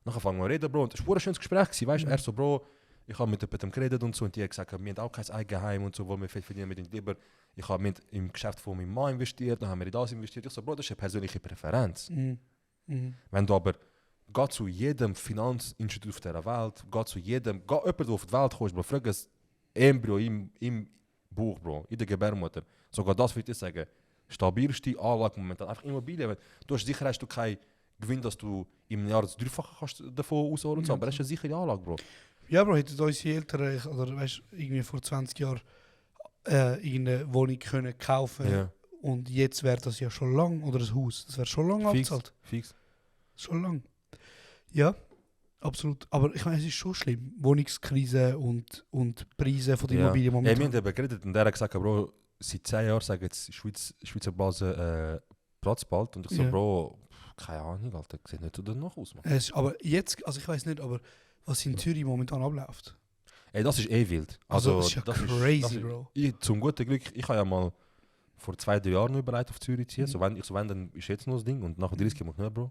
Nachher fangen wir an reden, Bro. Und das war ein schönes Gespräch gewesen, weißt du? Mhm. Er so, Bro, ich habe mit jemandem geredet und so. Und die hat gesagt, wir haben auch kein Eigenheim und so, wo wir viel verdienen mit lieber. Ich habe im Geschäft von meinem Mann investiert, dann haben wir in das investiert. Ich so, Bro, das ist eine persönliche Präferenz. Mhm. Mhm. Wenn du aber geh zu jedem Finanzinstitut auf dieser Welt, geh jemand, der auf die Welt kommst, Bro, frag ein Embryo im Bauch, Bro, in der Gebärmutter. Sogar das würde ich sagen, stabilste Anlage momentan, einfach Immobilien. Du hast sicher hast du keinen Gewinn, dass du im Jahr das Dreifache kannst davon ausholen, Ja. aber das ist eine sichere Anlage, Bro. Ja, Bro, hätten unsere Eltern, oder weißt, irgendwie vor 20 Jahren irgendeine Wohnung können kaufen Ja. Und jetzt wäre das ja schon lang, oder ein Haus, das wäre schon lang Fix. abgezahlt. Fix. Schon lang. Ja, absolut. Aber ich meine, es ist schon schlimm. Wohnungskrise und Preise von der Immobilien Ja, wir momentan. haben darüber geredet und der hat gesagt, Bro, seit 10 Jahren sagen jetzt Schweizer Blase Platz bald. Und ich so, Ja. Bro, keine Ahnung, Alter, sieht nicht so danach aus, Mann. Aber jetzt, also ich weiß nicht, aber was in Zürich momentan abläuft. Ey, das ist wild. Also, das ist ja das crazy, Bro. Zum guten Glück, ich habe ja mal vor 2-3 Jahren noch überlegt, auf Zürich zu ziehen. Mhm. Wenn, dann ist jetzt noch das Ding. Und nach 30 Jahren nicht, Bro.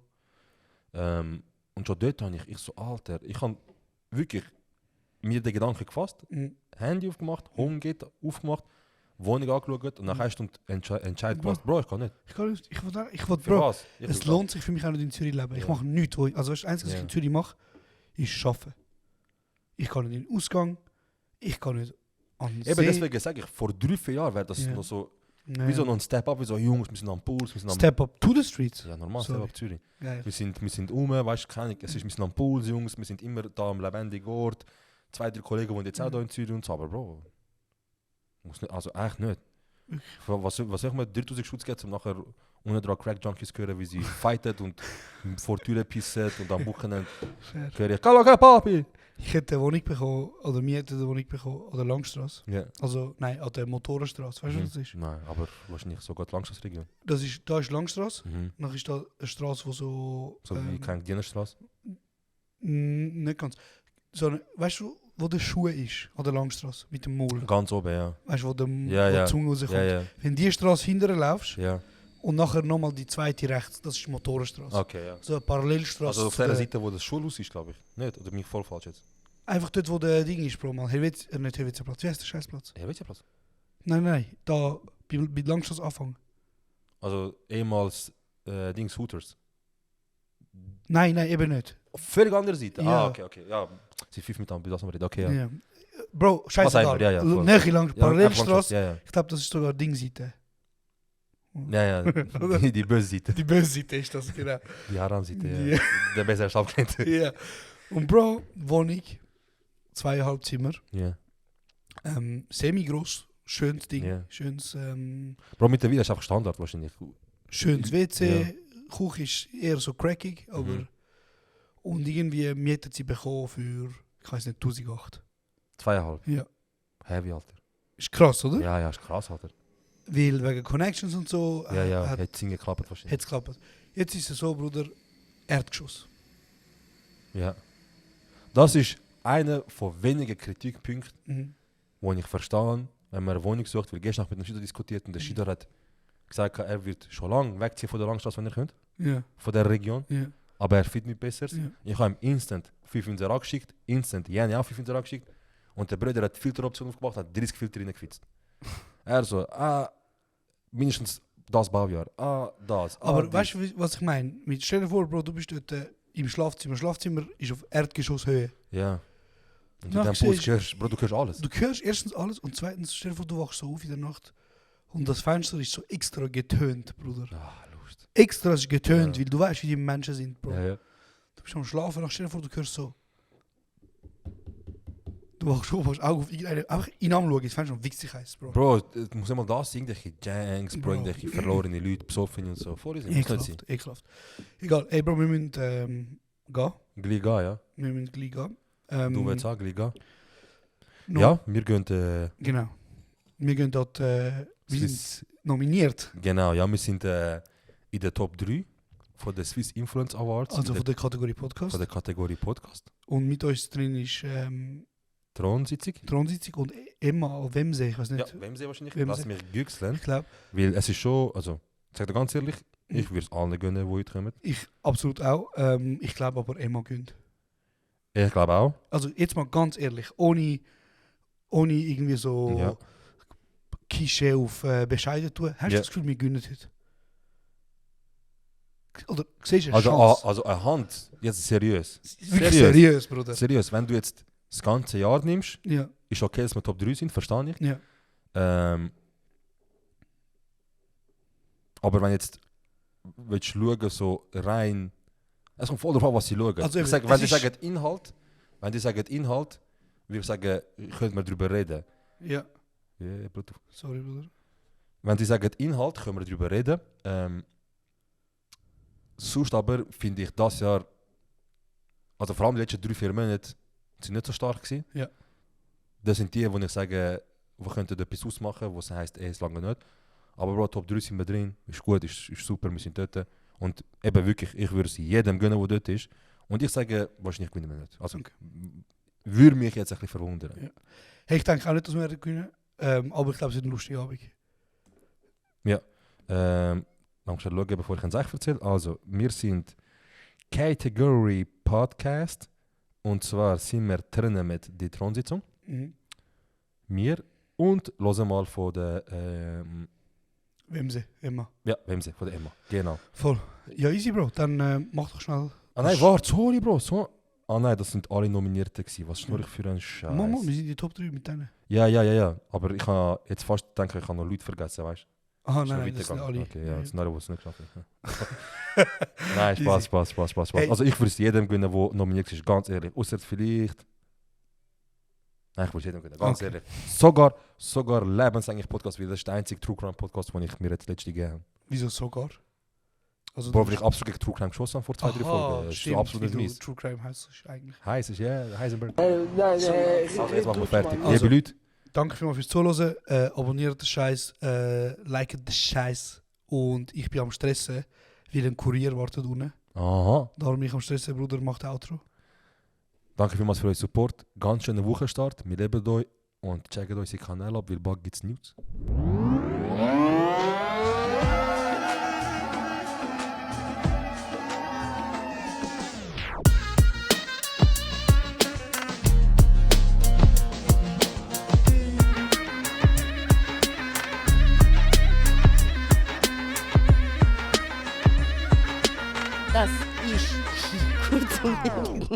Und schon dort habe ich so, Alter, ich habe wirklich mir den Gedanken gefasst, Mhm. Handy aufgemacht, Homegate aufgemacht, Wohnung angeschaut und nach einer Stunde entscheidet Bro. gefasst, Bro, ich kann nicht. Ich will, Für Bro, was? Ich es will lohnt sich für mich auch nicht in Zürich leben. Ich Ja. mache nichts. Also das Einzige, was ich Ja. in Zürich mache, ist arbeiten. Ich kann nicht in den Ausgang, ich kann nicht an den Eben See. deswegen sage ich, vor 3-4 Jahren wäre das Ja. noch so, Ja. wie so noch ein Step-up, wie so, Jungs, wir sind am Puls, wir sind am... Step up to the streets. Ja, normal, Sorry. Step-up Zürich. Geil. Wir sind weißt du, keine Ahnung, wir sind am Puls, Jungs, wir sind immer da am lebendigen Ort. 2-3 Kollegen wohnen jetzt auch da in Zürich und so, aber Bro, muss nicht, also eigentlich nicht. Was soll ich mir 3000 Schutz geben, um nachher unten dran Crack-Junkies zu hören, wie sie fighten und vor Türen pissen und am Wochenende Fair. höre ich «Kalo, Papi!» Ich hätte eine Wohnung bekommen, oder mir hätte eine Wohnung bekommen, an der Langstrasse. Ja. Also, nein, an der Motorenstrasse. Weißt du, was das ist? Nein, aber wahrscheinlich sogar die Langstrasse-Region. Da ist Langstrasse, Mhm. dann ist da eine Straße, wo so... So wie keine Dienerstraße. Nicht ganz. So eine, weißt du, wo der Schuh ist, an der Langstrasse, mit dem Maul? Ganz oben, ja. Weißt du, wo, Ja, wo ja. die Zunge rauskommt? Ja, ja. Wenn die Straße hinterher laufst Ja, und nachher nochmal die zweite rechts, das ist die Motorenstraße. okay, ja. So eine Parallelstraße. Also auf zu der der- Seite, wo das Schulhaus ist, glaube ich. Nicht? Oder bin ich voll falsch jetzt? Einfach dort, wo der Ding ist, Bro, mal. Nicht Helvetia-Platz, wie heißt der Scheißplatz? Ja, welcher Platz? Nein, da, bei Langstrasse Anfang. Also ehemals Dings Hooters. Nein, eben nicht. Völlig andere Seite. Ja. Ah, okay. Ja, sie 5 Minuten, bis das wir reden. Okay, ja. Ja. Bro, Was scheißegal. haben wir? Ja, voll. Nähe lang, Ja, Parallelstraße. Ja, ja. Ich glaube, das ist sogar Dingseite. Ja, ja. Die böse Seite. Die böse Seite ist das, genau. Die Haram-Seite, Ja. ja. Der besser erst abgelehnt. Ja. Und Bro, Wohnung, 2,5 Zimmer, Ja. semi-gross, schönes Ding, Ja. schönes, Bro, mittlerweile ist einfach Standard wahrscheinlich. schönes WC, Ja. Küche ist eher so crackig, aber Mhm. und irgendwie mietet sie bekommen für, ich weiß nicht, 1008. 2,5. Ja. Heavy, Alter. Ist krass, oder? Ja, ja, ist krass, Alter. Weil wegen Connections und so Ja, ja, hat hat es geklappt wahrscheinlich. es geklappt. Jetzt ist es so, Bruder, Erdgeschoss. Ja. Das ist einer von wenigen Kritikpunkten, Mhm. wo ich verstehe, wenn man eine Wohnung sucht, weil gestern mit dem Schüler diskutiert und der Mhm. Schüler hat gesagt, er wird schon lange wegziehen von der Langstrasse, wenn er könnte, Ja, von der Region, ja, aber er findet nichts Besseres. ja. Ich habe ihm instant 5 Inser angeschickt, instant Jani auch 5 Inser angeschickt und der Bruder hat Filteroption aufgemacht, hat 30 Filter reingefitzt. Er so, mindestens das Baujahr, das. Aber dies. weißt du, was ich meine? Stell dir vor, Bro, du bist dort im Schlafzimmer. Schlafzimmer ist auf Erdgeschosshöhe. Ja. Und Nach in dem siehst- Puls hörst Bro, du hörst alles. Du hörst erstens alles und zweitens, stell dir vor, du wachst so auf in der Nacht und das Fenster ist so extra getönt, Bruder. Lust. Extra ist getönt, Ja. weil du weißt, wie die Menschen sind, Bro. Ja, ja. Du bist am Schlafen, dann stell dir vor, du hörst so. Du wachst auf, hast Augen auf irgendeine, einfach in anschauen, das Fenster und wichst dich heiß, Bro. Bro, es muss immer das sein, irgendwelche Gangs, Bro, Bro. irgendwelche verlorene Leute, besoffen und so. Vorher sind muss nicht sein. Ekelhaft. Egal, ey, Bro, wir müssen gehen. Gleich gehen, ja. Wir müssen gleich gehen. Du willst sagen, gleich gehen? noch- Ja, wir gehen, Genau. Wir gehen dort, wir sind nominiert. genau, ja, wir sind in der Top 3 von der Swiss Influence Awards, Also in von der Kategorie Podcast. von der Kategorie Podcast. Und mit uns drin ist Thronsitzung. Thronsitzung und Emma Wemse, ich weiß Ja, nicht. wem sie wahrscheinlich? Wemse. Lass mich güchseln. Ich glaube, Weil es ist schon, also, ich sag dir ganz ehrlich, ich würde es allen gönnen, die heute kommen. ich absolut auch. Ich glaube aber Emma gönnt. Ich glaube auch. Also jetzt mal ganz ehrlich, ohne irgendwie so Ja. Klischee auf bescheiden tun. Hast du Ja. das Gefühl, wir gönnen heute? Oder siehst du eine Also, Chance? also eine Hand, jetzt seriös. Wirklich seriös, Bruder. Seriös, wenn du jetzt das ganze Jahr nimmst, Ja, ist okay, dass wir Top 3 sind, verstehe ich. ja. Aber wenn jetzt willst du schauen, so rein, es kommt voll darauf an, was sie schauen. Also Ich sag, es wenn die ist- sagen Inhalt, würde ich sagen, könnte man darüber reden. Ja. Ja, Bluetooth. Sorry, Bruder. Wenn sie sagen Inhalt, können wir darüber reden. Sonst aber finde ich das Jahr, also vor allem die letzten 3-4 Monate, sind nicht so stark gewesen. Ja. Das sind die, wo ich sage, wir könnten etwas ausmachen, wo es heisst, es lange nicht. Aber Bro, Top 3 sind wir drin, ist gut, ist super, wir sind dort. Und eben wirklich, ich würde es jedem gönnen, der dort ist. Und ich sage, wahrscheinlich gewinnen wir nicht. Also, Okay. würde mich jetzt ein bisschen verwundern. Ja. Hey, ich denke auch nicht, dass wir gewinnen. Aber ich glaube, es wird ein lustiger Abend. Lass mich schauen, bevor ich es euch erzähle. Also, wir sind Category Podcast. Und zwar sind wir drinnen mit die Thronsitzung. Mhm. Wir und hören mal von der Wemse, Emma. Wemse, von der Emma. Genau. Voll. Ja, easy, Bro. Dann mach doch schnell. Ah nein, warte, sorry, Bro. Ah nein, das sind alle Nominierten gewesen. Was schnurre ich für einen Scheiß? Mama, wir sind die Top 3 mit denen. Ja. Aber ich habe jetzt fast gedacht, ich habe noch Leute vergessen, weißt du? Aha, Schon nein, das sind weitergegangen. alle. Okay, ja, das sind alle, die es nicht geschafft haben. Nein, Spaß. Hey. Also ich würde es jedem gewinnen, der nominiert ist, ganz ehrlich. Außer vielleicht... Nein, ich würde es jedem gewinnen, ganz Okay. ehrlich. Sogar lebenslänglich Podcast, weil das ist der einzige True Crime Podcast, den ich mir jetzt letzte gegeben habe. Wieso sogar? Also, Bro, weil ich absolut gegen True Crime geschossen habe vor 2-3 Folgen. Das ist stimmt, absolut wie du mies. True Crime heißt es eigentlich. Heiß ist, ja, Heisenberg. Nein, Also jetzt machen wir fertig. Also- Liebe Leute, Danke vielmals fürs Zuhören. Abonniert den Scheiß, liket den Scheiß. Und ich bin am Stressen, weil ein Kurier wartet unten. aha. Darum bin ich am Stressen, Bruder, macht Outro. Danke vielmals für euren Support. Ganz schönen Wochenstart. Wir lieben euch und checkt unseren Kanal ab, weil bald gibt's News. Das ist kurz und